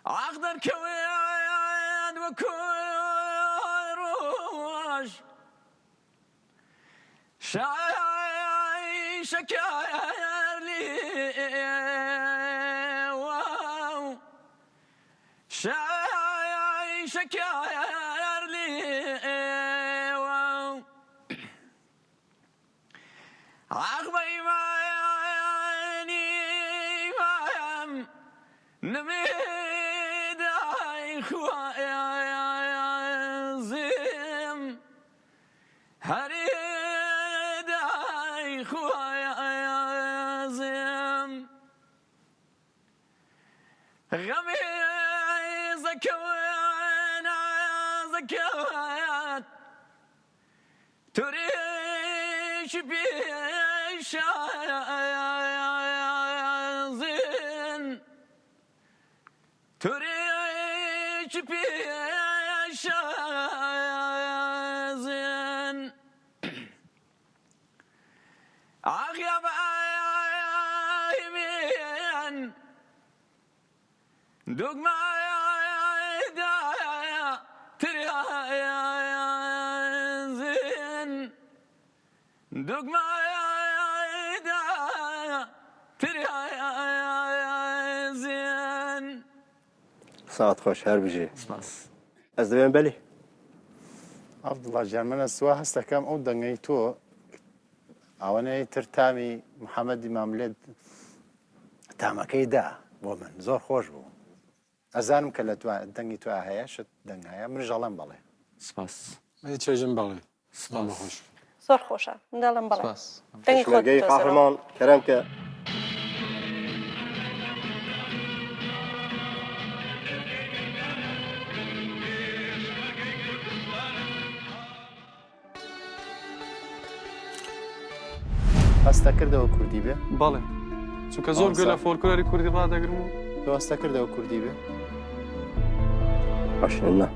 ئاخ دەرکەوێت وەکو ڕۆژ شای شەکر لێواو شای شەکر لێواو ئاخ بە ئیمانی مام نمێدای خوازم هەرێدای خوازم غەمێ زەکەوە نازەکەت تورێکی پێشازن تورێکی پێشازن ئاخ یا بەئایمێن دوگمای دا ترازن دوگمای دا ترازن. ساعت خۆش هەر بژی. سپاس. ئەز دەبێم بەلی. عەبدوڵا گیان من ئەسوا هەستەکەم ئەو دەنگەی تۆ ئەوەنەی تر تامی محەمەدی ماملێ تامەکەی دا بۆ من زۆر خۆش بوو ئەزانم کە لە دەنگی تو هەیە شت دەنگ هەیە منیش ئەڵێم بەڵێ. سپاس. منی چێژم بەڵێ. سپاس. خۆش. زۆر خۆشە من دەڵێم بەڵێ. سپاس. دەنگی خۆت پێشمەرگەی بدۆزەرەوە. قاهرمان کەرەم کە. هەستە کردەوە کوردی بێ؟ بەڵێ چونکە زۆر گوێ لە فۆلکلۆری کوردی ڕادەگرم و تۆ هەستە کردەوە کوردی بێ؟ باشە نا.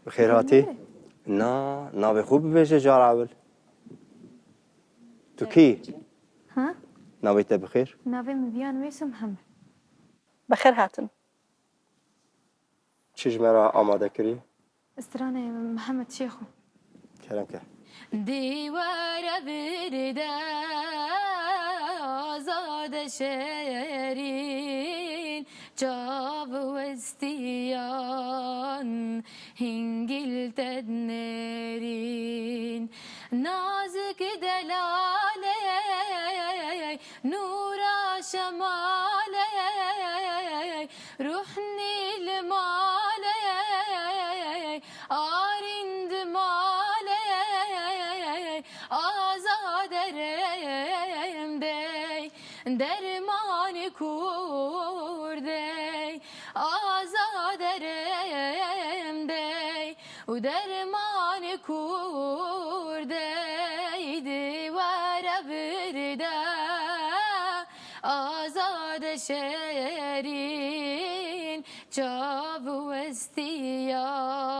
بەخێرهاتی نا ناوێ خۆ ببێژە جار عەول تو کی ها ناوی تە بخێر ناوێ مڤیان وێسم محەمەد. بەخێر هاتن. چ ژمارە ئامادە کری؟ سترانێ محەمەد شێخۆ. کەرەم کە. دیوارە بردە ئازادە شێرین چاو وەستیان هینگیل تەدنێرین نازک دەلالێ نورا شەمالێ روحنی لمالێ ئاریند مالێ ئازادەرێم دەی دەرمان کوردەی ئازادەرێم دەی و دەرمان کوردەی دیوارە بردە ئازادە شێرین چاو وەستیان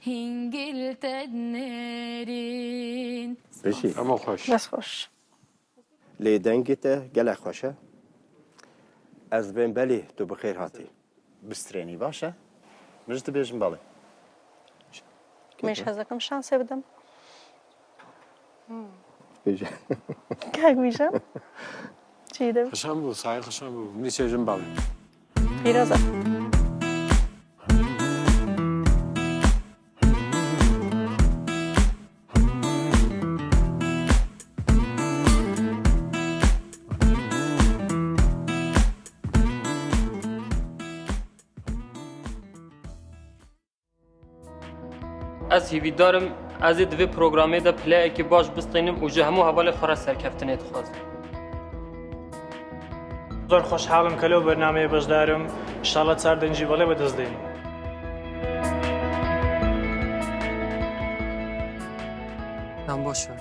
هینگل تەدنێرین. بژی. ئەمە خۆش. دەست خۆش. لێ دەنگی تە گەلەک خۆشە. ئەز بێم بەلی تو بخێر هاتی. بسترێنی باشە منش دەبێژم بەڵێ. منیش حەزەکەم شانسێ بدەم. کاک ویژە چی دەبێ؟ خەشان بوو سایە خەشان بوو منی چێژم باڵێ. پیرۆزە. Ez hêvîdar im ez ê di vê programê de pileyekî baş bistînim û ji hemû hevalê xwe re serkeftinê dixwazim. زۆر خۆشحاڵم کە لەو بەرنامەیە بەشدارم ئیشاڵڵا چار دەنگی بەڵێ بەدەست دێنین. دەم باشە.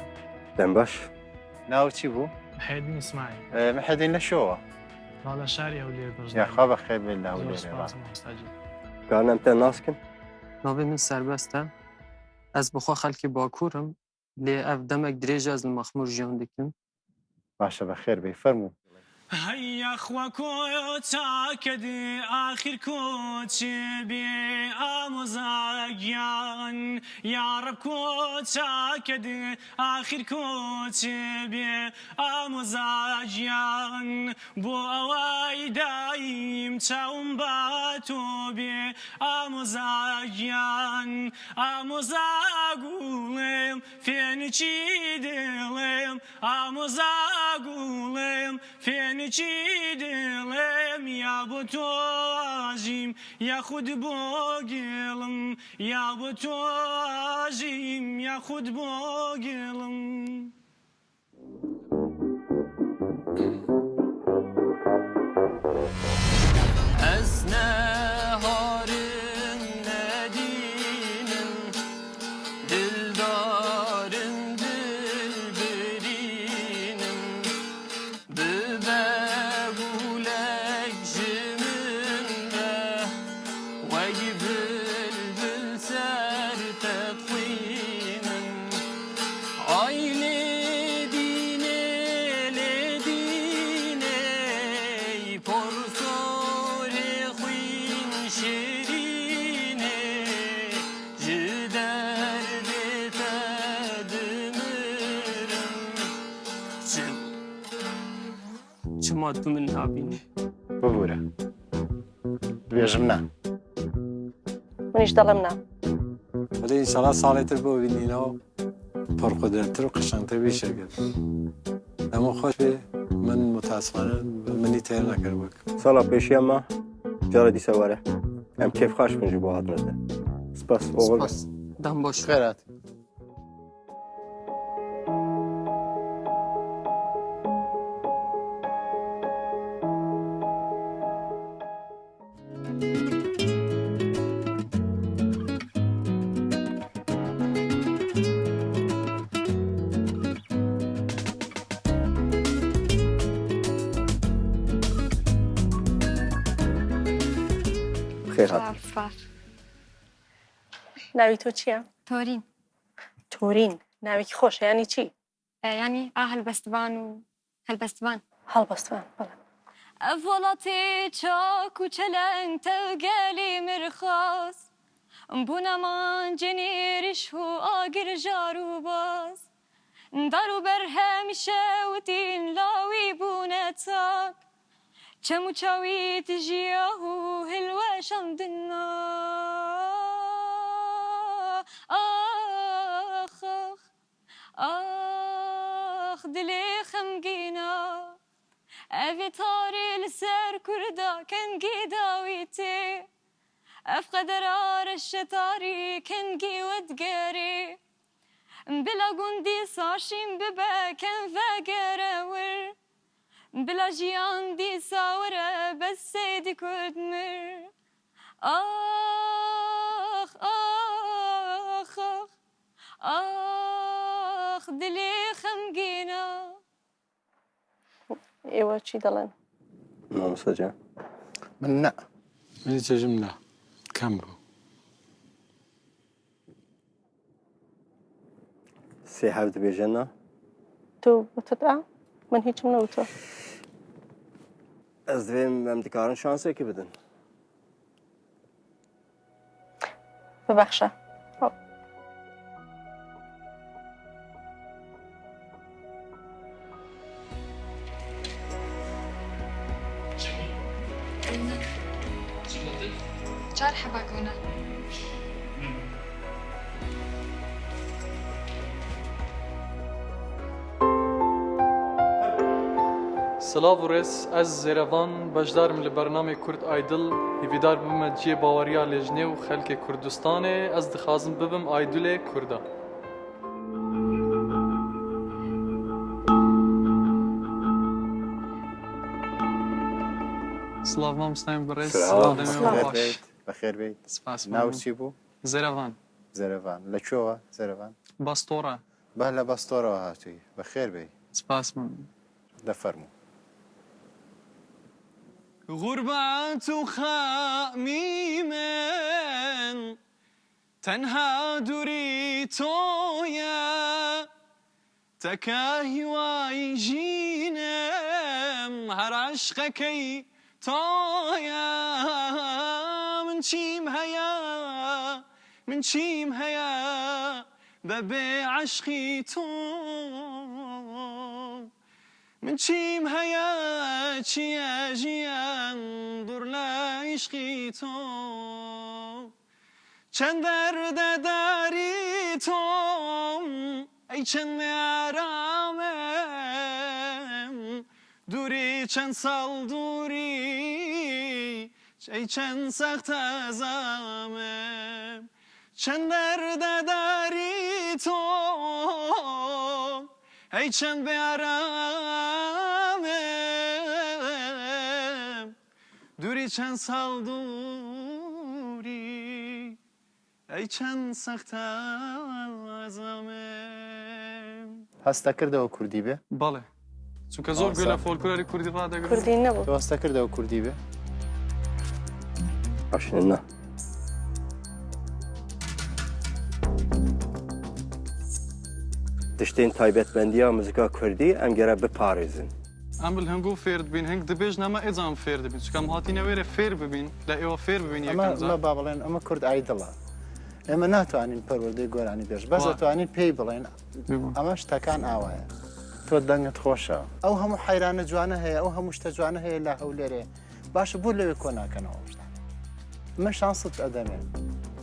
دەم باش. ناوت چی بوو؟ محێدین ئیسماعیل. محێدین لە شۆوە؟ وا لە شاری هەولێر بەشدارم. یاخوا بەخێر بێت لە زۆر هەولێرێ سوپاس مامۆستا گیان. کانم تە ناسکن؟ ناوێ من سەربەستە. ئەز بخوا خەلکی باکوورم لێ ئەڤ دەمەک درێژە ئەز li مەخموور ژیان دکم. باشە بەخێر بێی فەرموو. هەی یاخوا کۆچاکەت ئاخیر کۆچ بێ ئامۆزا گیان یاڕەب کۆچاکەت ئاخیر کۆچ بێ ئامۆزا گیان بۆ ئەوەی دایم چاوم بە تۆ بێ ئامۆزا گیان ئامۆزا گوڵم فێنکی دڵم ئامۆزا گوڵم فێنکی دڵم یا بۆ تۆ ئاژیم یاخود بۆ گێڵم یا بۆ تۆ ئاژیم یاخود بۆ گێڵم. Ez ne harim ne dînim Dildarim dil birînim Bibe gulek ji min re Wek bilbil ser te dixwînim Ay lê dînê lê dînê Por sorê xwîn şêrînê Ji derdê te dimirim Çi Çima tu min nabînî? ببورە دبێژم نا. منیش دەڵێم نا. وەلی ئینشاڵا ساڵێ تر بۆ بینینەوە پڕقودرەتتر و قەشەنگتر بیشە کرد. دەمو خۆش بێ من متاسفانە منی تێر نەکرد وەک. ساڵا پێشیا ما جارە دیسە وەرە ئەم کێف خاش بن ji bo hatine te. Spas oğul. Spas. Dem baş. خێر هاتی. خێر هاتی. سپاس. ناوی تۆ چییە؟ تۆرین. تۆرین ناوێکی خۆشە یانی چی؟ یانی ئا هەلبەستڤان و هەلبەستڤان. هەڵبەستڤان بەڵێ. ئەڤ وڵاتی چاک و چەلەنگ تەڤگەلی مرخاس بوونە مانجێنی ریش و ئاگر ژار و باز دار و بەر هەمیشە وتین لاوی بوونە چاک چەم و چاوی تژیاه و هلوەشاندن ئاخ ئاخ ئاخ دلێ خەمگینە ئەڤێ تارێ لەسەر کوردا کەنگی داوی تێ ئەف قەدەرا رەشە تاری کەنگی وەدگەرێ بلا گوندی ساشین ببە کەن ڤەگەرە ور بلا ژیان دیسا وەرە بەس سەیدی کورد مر ئاخ ئاخ ئاخ ئاخ دلێ خەمگینە. ئێوە چی دەڵێن؟ مامۆستا جان. من نا. منی چێژم نا کەم بوو. سێ هەر دەبێژە نا. تۆ وتت ئا؟ من هیچم نەوتووە. ئەز دەبێم ئەم دکارن شانسێکی بدەن. ببەخشە. چار حەبا گونە. سڵاv û rêz, ez Zêrevan beşdar im li bernameyê Kurd Idol. Hêvîdar bibime cihê baweriya lêjnê û xelkê Kurdistanê. Ez dixwazim bibim Idolê Kurda. سڵاو مامۆستایان بەڕێز، سڵاو دەمێ باش. بەخێر بێیت. سپاس. ناوت چی بوو؟ زێرەڤان. زێرەڤان. لە کوێوە زێرەڤان؟ بەستۆڕە. بە لە بەستۆرەوە هاتووی. بەخێر بێی. سپاس مەمنون. دەفەرموو. غوربەت و خەمی من تەنها دووری تۆیە تەکە هیوای ژینم هەر عەشقەکەی تۆیە من چیم هەیە من چیم هەیە بەبێ عەشقی تۆ من چیم هەیە چییە ژیان دوور لە عیشقی تۆ چەند دەردە داری تۆم ئەی چەند ئارامم دووری چەند ساڵ دووری ئەی چەند سەختە زامم چەند دەردە داری تۆم ئەی چەند بێ ئارامم دووری چەند ساڵ دووری ئەی چەند سەختە ئازامم. هەستەکردەوە کوردی بێ؟ بەڵێ چونکە زۆر گوێ لە فۆلکلۆری کوردی ڕادەگرم. کوردی نەبوو. تۆ هەستەکردەوە کوردی بێ؟ باشە نا. Tiştên taybetmendiya muzika Kurdî em gere biparêzin. ئەم بل هەنگۆ فێر دبین هەنگ دبێژ نەمە ئێجام فێر دبین چونکە ئەم هاتینە وێرێ فێر ببین لە ئێوە فێر ببین ئەمە یەکەم جار. ئەمە با بڵێن ئەمە کورد ئایدڵە ئێمە ناتوانین پەروەردەی گۆرانی بێژ بەس وا. ئەتوانین پێی بڵێن ئەمە شتەکان ئاوایە تۆ دەنگت خۆشە ئەو هەموو حەیرانە جوانە هەیە ئەو هەموو شتە جوانە هەیە لە هەولێرێ باشە بۆ لەوێ کۆ ناکەنەوە ئەو شتانە من شانست ئەدەمێ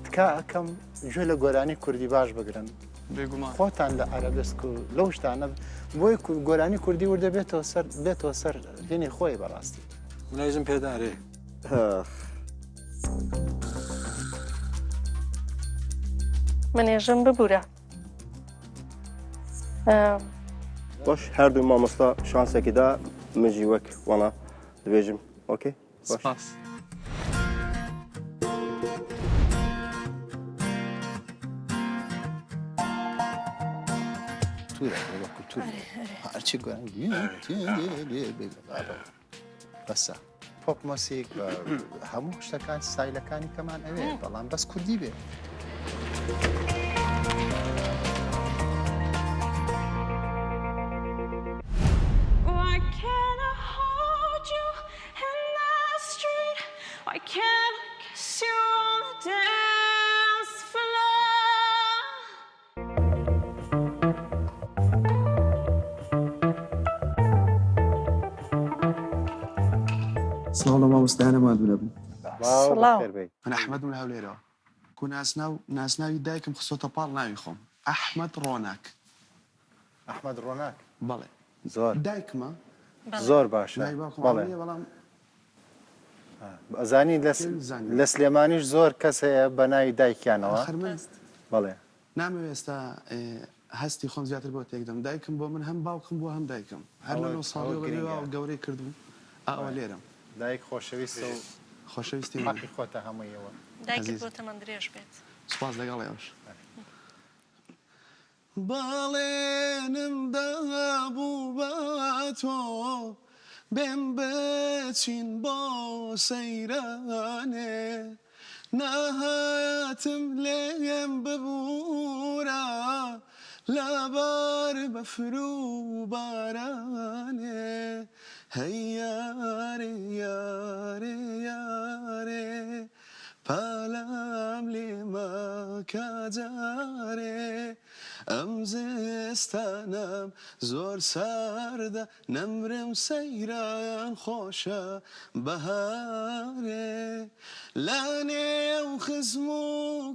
تکا ئەکەم گوێ لە گۆرانی کوردی باش بگرن بێگومان خۆتان لە عەرەبێسک و لەو شتانە بۆی گۆرانی کوردی وردە بێتەوە سەر بێتەوە سەر هینی خۆی بەڕاستی. منیشم پێدارێ. منێژم ببورە. باش هەردوو مامۆستا شانسێکی دا من ژی وەک وەڵا دەبێژم okay باش. سپاس. کولتورە بە کولتور هەرچی گۆرانی بەسە پۆپ مۆسیک هەموو شتەکان ستایلەکانی کەمان ئەوێ بەڵام بەس کوردی بێ. Why can't I hold you in the street? Why can't I kiss you on the dance floor? سڵاو لە مامۆستایانە ماندوو نەبن. سڵاو. من ئەحمەدم لە هەولێرەوە. کو ناسناو ناسناوی دایکم خستۆتە پاڵ ناوی خۆم ئەحمەد ڕۆناک. ئەحمەد ڕۆناک. بەڵێ. زۆر. دایکمە. زۆر باشە. ناوی باوکم بەڵێ. عەلیە بەڵام ئەزانی لە سلێمانیش زۆر کەس هەیە بە ناوی دایکیانەوە. ئاخر من بەڵێ. نامەوێ ئێستا هەستی خۆم زیاتر بۆ تێکدەم دایکم بۆ من هەم باوکم بووە هەم دایکم هەر لە نۆ ساڵیەوە بە لێوە گەورەی کردووم ئا ئەوە لێرەم. دایک خۆشەویستە و خۆشەویستی منە. حەقی خۆتە هەموویەوە. دایکت بۆ تەمەن درێژ بێت. سوپاس لەگەڵ ئێوەش. بەڵێنم دابوو بە تۆ بێم بچین بۆ سەیرانێ نەهاتم لێم ببوورە لەبەر بەفر و بارانێ هەی یارێ یارێ یارێ پەلەم لێ مەکە جارێ. ئەم زستانەم زۆر ساردە نەمرم سەیران خۆشە بەهارێ لە نێو خزم و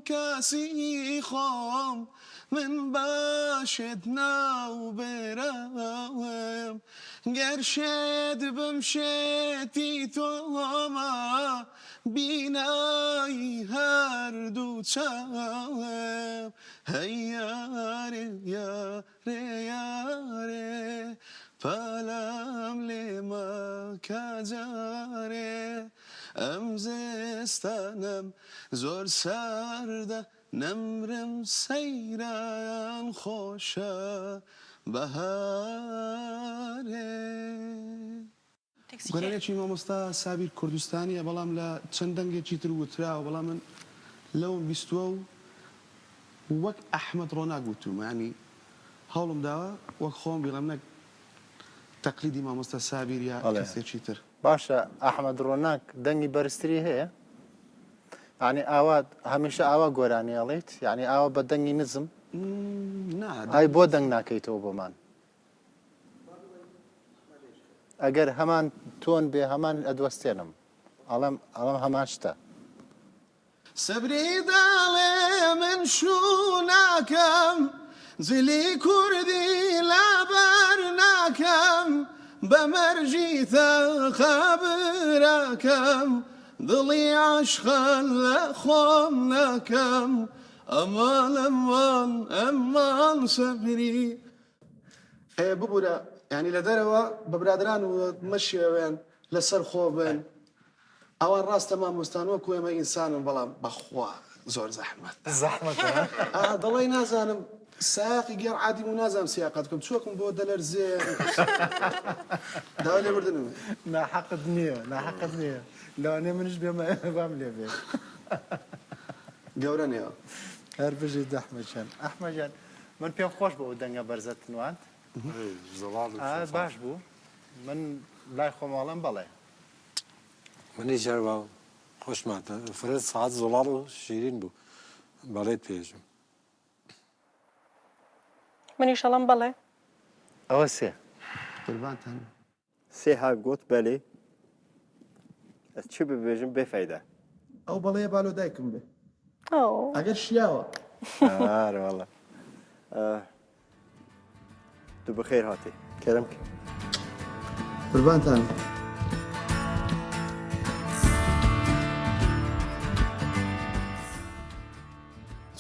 کاسی خۆم من باشێت ناو براوم گەر شێت بم شێتی تۆمە بینای هەردوو چاوم هەی یارێ یارێ یارێ پەلەم لێ مەکە جارێ ئەم زستانەم زۆر ساردە نەمرم سەیران خۆشە بەهارێ. گۆرانیەکی مامۆستا سابیر کوردستانیە بەڵام لە چەند دەنگێکی تر وتراوە بەڵام من لەوم بیستوە و وەک ئەحمەد ڕۆناک وتومە یانی هەوڵم داوە وەک خۆم بیڵێم نەک تەقلیدی مامۆستا سابیر یا کەسێکی تر. باشە ئەحمەد ڕۆناک دەنگی بەرزتری هەیە؟ یانی ئاوا هەمیشە ئاوا گۆرانی ئەڵێیت؟ یانی ئاوا بە دەنگی نزم؟ نا ئای بۆ دەنگ ناکەیتەوە بۆمان؟ ئەگەر هەمان تۆن بێ هەمان ئەدوەستێنم ئەڵێم ئەڵێم هەمان شتە. سەبری دەڵێ من شوو ناکەم جلی کوردی لەبەر ناکەم بە مەرجی تەقە براکەم دڵی عەشقان لە خۆم ناکەم ئەمان ئەمان ئەمان سەبری. ئێ ببورە یانی لە دەرەوە بە برادەران و مەشێوێن لەسەر خۆ بن ئەوان ڕاستە مامۆستان وەکو ئێمە ئینسانن بەڵام بەخوا زۆر زەحمەتە زەحمەتە ئا دەڵێی نازانم سایەقی گێڕ عادیم و نازانم سیاقەت بکەم چۆکم بۆ دەلەرزێ داوای لێبوردنم هەیە. ناحەقت نییە ناحەقت نییە لەوانەیە منیش بێمە وام لێ بێ. گەورە نێوە. هەر بژیت ئەحمەد گیان. ئەحمەد گیان من پێم خۆش بوو ئەو دەنگە بەرزەت نواند. ئا باش بوو من لای خۆم ئەڵێم بەڵێ. منیش هەر وا خۆشم هات فرە سەعات زوڵاڵ و شیرین بوو بەڵێت پێژم. منیش ئەڵێم بەڵێ. ئەوە سێ. قوربانتان. سێ هایپ گۆت بەلێ ئەز چ ببێژم بێ فەیدە. ئەو بەڵێیە با لۆ دایکم بێ ئەگەر شیاوە. ئارە واللە تو بخێر هاتی کەرم کە. قوربانتان.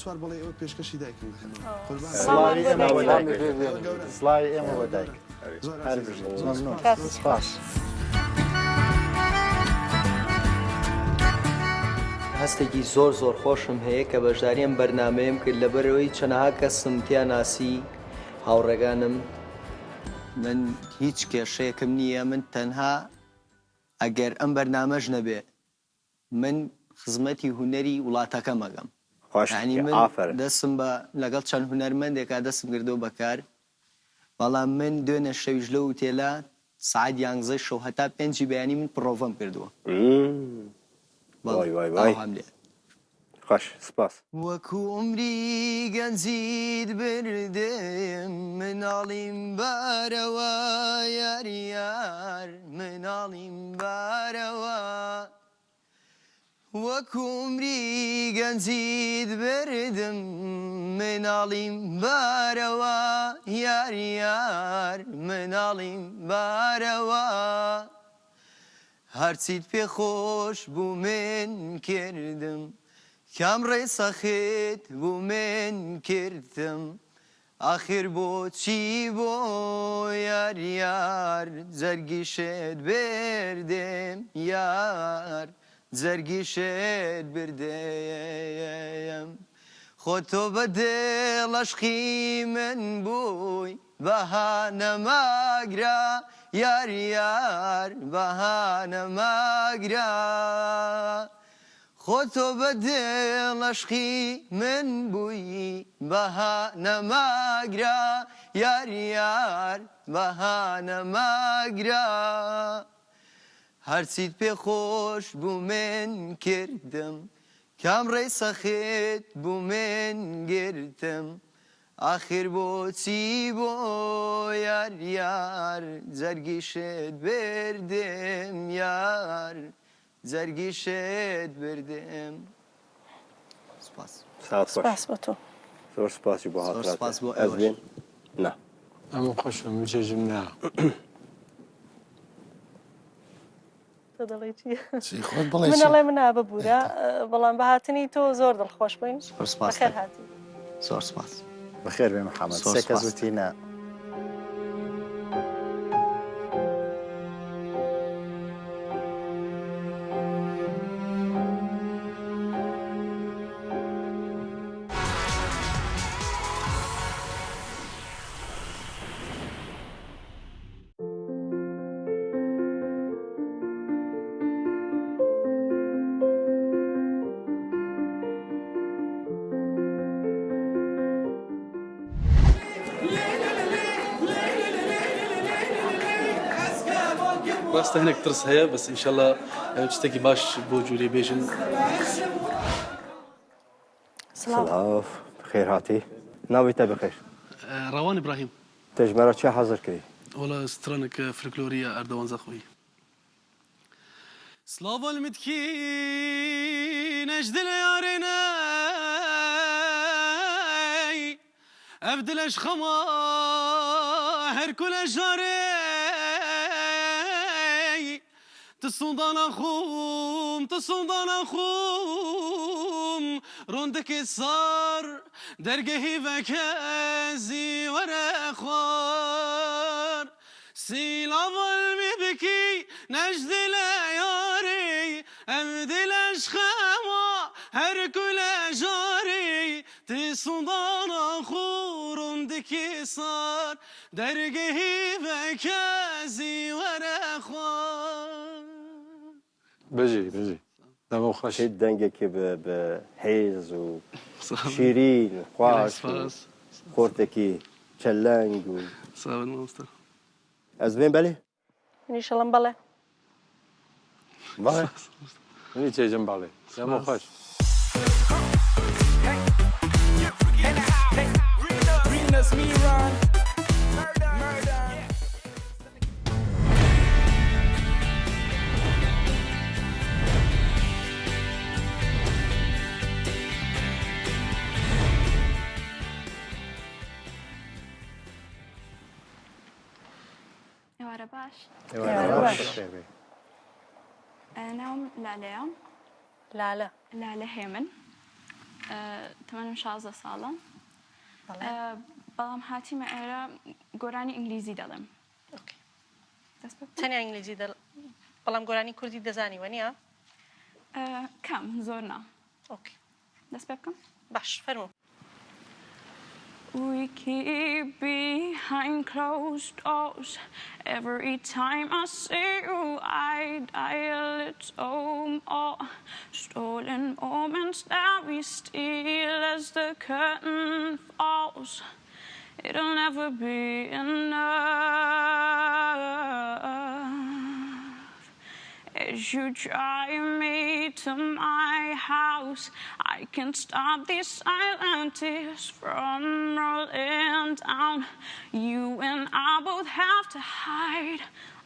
چوار بەڵێ ئێوە پێشکەشی دایکم دەکەم. قوربان. سڵاوی ئێمە بۆ دایکت. سڵاوی ئێمە بۆ دایکت. هەر بژیت. مەمنون. سپاس. هەستێکی زۆر زۆر خۆشم هەیە کە بەشداری ئەم بەرنامەیەم کرد لەبەرئەوەی چەنەها کەسم تیا ناسی هاوڕێگانم. من هیچ کێشەیەکم نییە من تەنها ئەگەر ئەم بەرنامەش نەبێ من خزمەتی هونەری وڵاتەکەم ئەکەم خۆش یانی من ئافەرن. دەستم بە لەگەڵ چەند هونەرمەندێکا دەستم کردووە بە کار بەڵام من دوێنێ شەویش لەو ئوتێلە سەعات یانزەی شەو هەتا پێنجی بەیانی من پڕۆڤەم کردووە بەڵێ وای وای وای ئاوهام لێ خۆش سپاس. وەکو عومری گەنجیت بردم مناڵیم بارەوە یار یار مناڵیم بارەوە وەکو عومری گەنجیت بردم مناڵیم بارەوە یار یار مناڵیم بارەوە هەرچیت پێ خۆش بوو من کردم کام ڕێ سەخت بوو من کردم ئاخر بۆچی بۆ یار یار جەرگیشت بردم یار جەرگیشت بردم خۆ تۆ بە دڵ ئەشقی من بووی بەهانە مەگرە یار یار بەهانە مەگرە خۆ تۆ بە دڵ ئەشقی من بووی بەهانە مەگرە یار یار بەهانە مەگرە هەرچیت پێ خۆش بوو من کردم کام ڕێی سەخت بوو من گرتم. ئاخر بۆچی بۆ یار یار جەرگیشت بردم یار جەرگیشت بردم سپاس. ساعت خوش. سپاس بۆ تۆ. زۆر سپاسی بۆ زۆر هاتنات. سپاس بۆ ئەز ئێوەش. بێن نا. ئەمە خۆشە من چێژم نا. تۆ دەڵێی چی؟ چی خۆت بڵێ من چی؟ ئەڵێم نا ببورە بەڵام بە هاتنی تۆ زۆر دڵخۆش بووین. زۆر سپاس بەخێر هاتی. زۆر سپاس. بەخێر بێ محەمەد. زۆر سێ کەس سپاس. وتی نا. ڕاستە هەنێک ترس هەیە بەس ئینشەڵا شتێکی باش بۆ جوری بێژن. سڵاو بەخێر هاتی ناوی تە بەخێر. ڕەوان ئیبراهیم. تە ji me re çi hazir kirî؟ وەڵا straneke folklorî ya Erdogan Zaxoyî. Slava li mitkîne ji dilê yarê ney Ev dile ji xema her kule jarê Tu sondana xom tu sondana xom Rondikê sar dergehî veke zî were xwar Sîlava li mî bikî ne ji dile yarê Ev dile ji xema her kule jarê Ti sondana xo rondikê sar dergehî veke zî were xwar. بژی بژی دەمەو خۆش. چ دەنگێکی بە بە هێز و شیرین خواش و خۆرتێکی چەلەنگ و ساوت مامۆستا. ئەز بێم بەلێ؟ منیش ئەڵێم بەڵێ. بەڵێ. منی چێژم بەڵێ. دەمەو خۆش. ئێوارە باش. ئێوارە باش. بەخێر بێی. ناوم لالەیە. لالە. لالە هێمن. تەمەنم 16 ساڵە. بەڵام هاتیمە ئێرە گۆرانی ئینگلیزی دەڵێم. تەنیا ئینگلیزی دەڵ بەڵام گۆرانی کوردی دەزانی وەنیە؟ کەم زۆر نا. okay. دەست پێ بکەم؟ باش فەرموو. We keep behind closed doors Every time I see you I die a little more Stolen moments that we steal as the curtain falls It'll never be enough As you drive me to my house I can't stop these silent tears from rolling down You and I both have to hide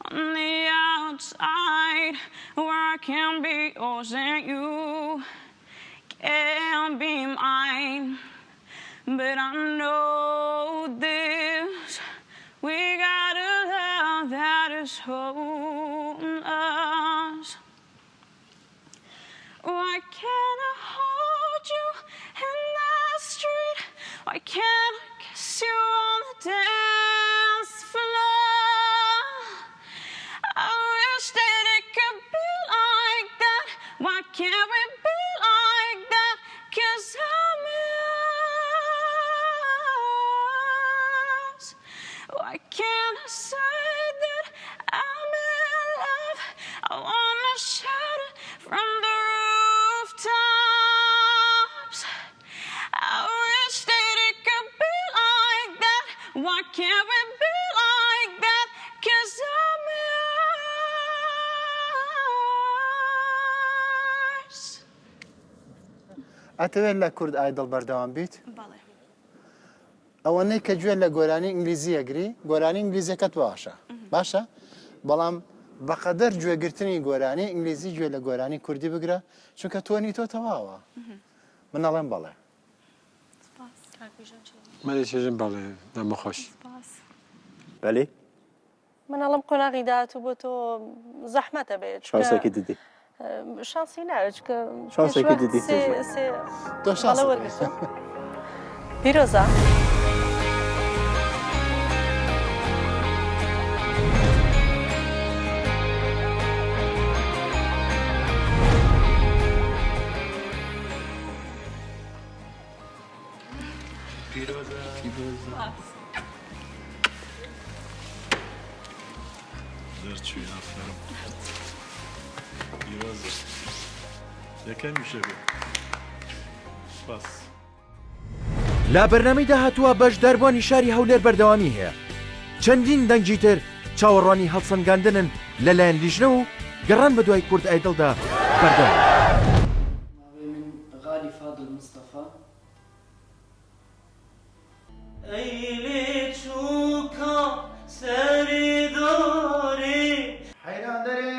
on the outside Where I can be yours and you can be mine But I know this We got a love that is homeless Why can't I hold you in the street? Why can't I kiss you on the dance floor? I wish that it could be like that. Why can't we be like that? 'Cause I'm yours. Why can't I say that I'm in love? I wanna shout it from the rooftops. I wish that it could be like that. Why can't we be like that? 'Cause I'm yours. ئەتەوێت لە کورد ئایدڵ بەردەوام بیت؟ بەڵێ. ئەوەنەی کە گوێ لە گۆرانی ئینگلیزی ئەگری گۆرانی ئینگلیزیەکەت باشە باشە بەڵام بەقەدەر گوێگرتنی گۆرانی ئینگلیزی گوێ لە گۆرانی کوردی بگرە چونکە تۆنی تۆ تەواوە من ئەڵێم بەڵێ. منیش ئێژم بەڵێ دەمە خۆش. بەلی. من ئەڵێم قۆناغی داهاتوو بۆ تۆ زەحمەتە بێ چونکە شانسێکی دیدی. شانسی ناوێت چونکە شانسێکی دیدی سێ سێ تۆ شانس وەرگرتووە. پیرۆزە. دەرچووی ئافەرم پیرۆزە یەکەمیشە بێ سپاس. لە بەرنامەی داهاتووە بەشداربووانی شاری هەولێر بەردەوامی هەیە، چەندین دەنگی تر چاوەڕوانی هەڵسەنگاندنن لەلایەن لیژنە و گەڕان بەدوای کورد ئایدڵدا بەردەوامە. ناوی من غالی فادل مستەفا. ئەی لێچووکە سەری دارێ. حەیران دەرێ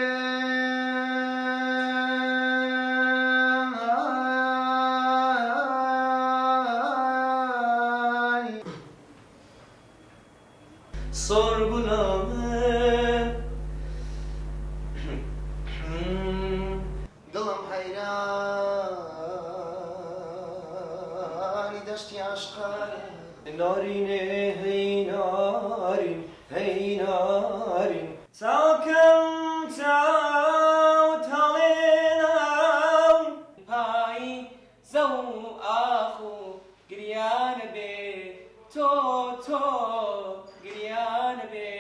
ئای. سۆر گوڵا من. دڵم حەیرانی دەشتی عەشقانە. نارینێ هەی نارین هەی نارین. چاوکەم چاوت هەڵێناو. پاییزە و ئاخ و گریانە بێ تۆ تۆ گریانە بێ.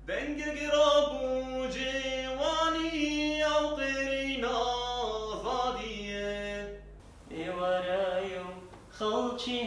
دەنگێک ڕابوو جێوانی ئەو قێری نازادییە. ئێوارایە و خەڵکی.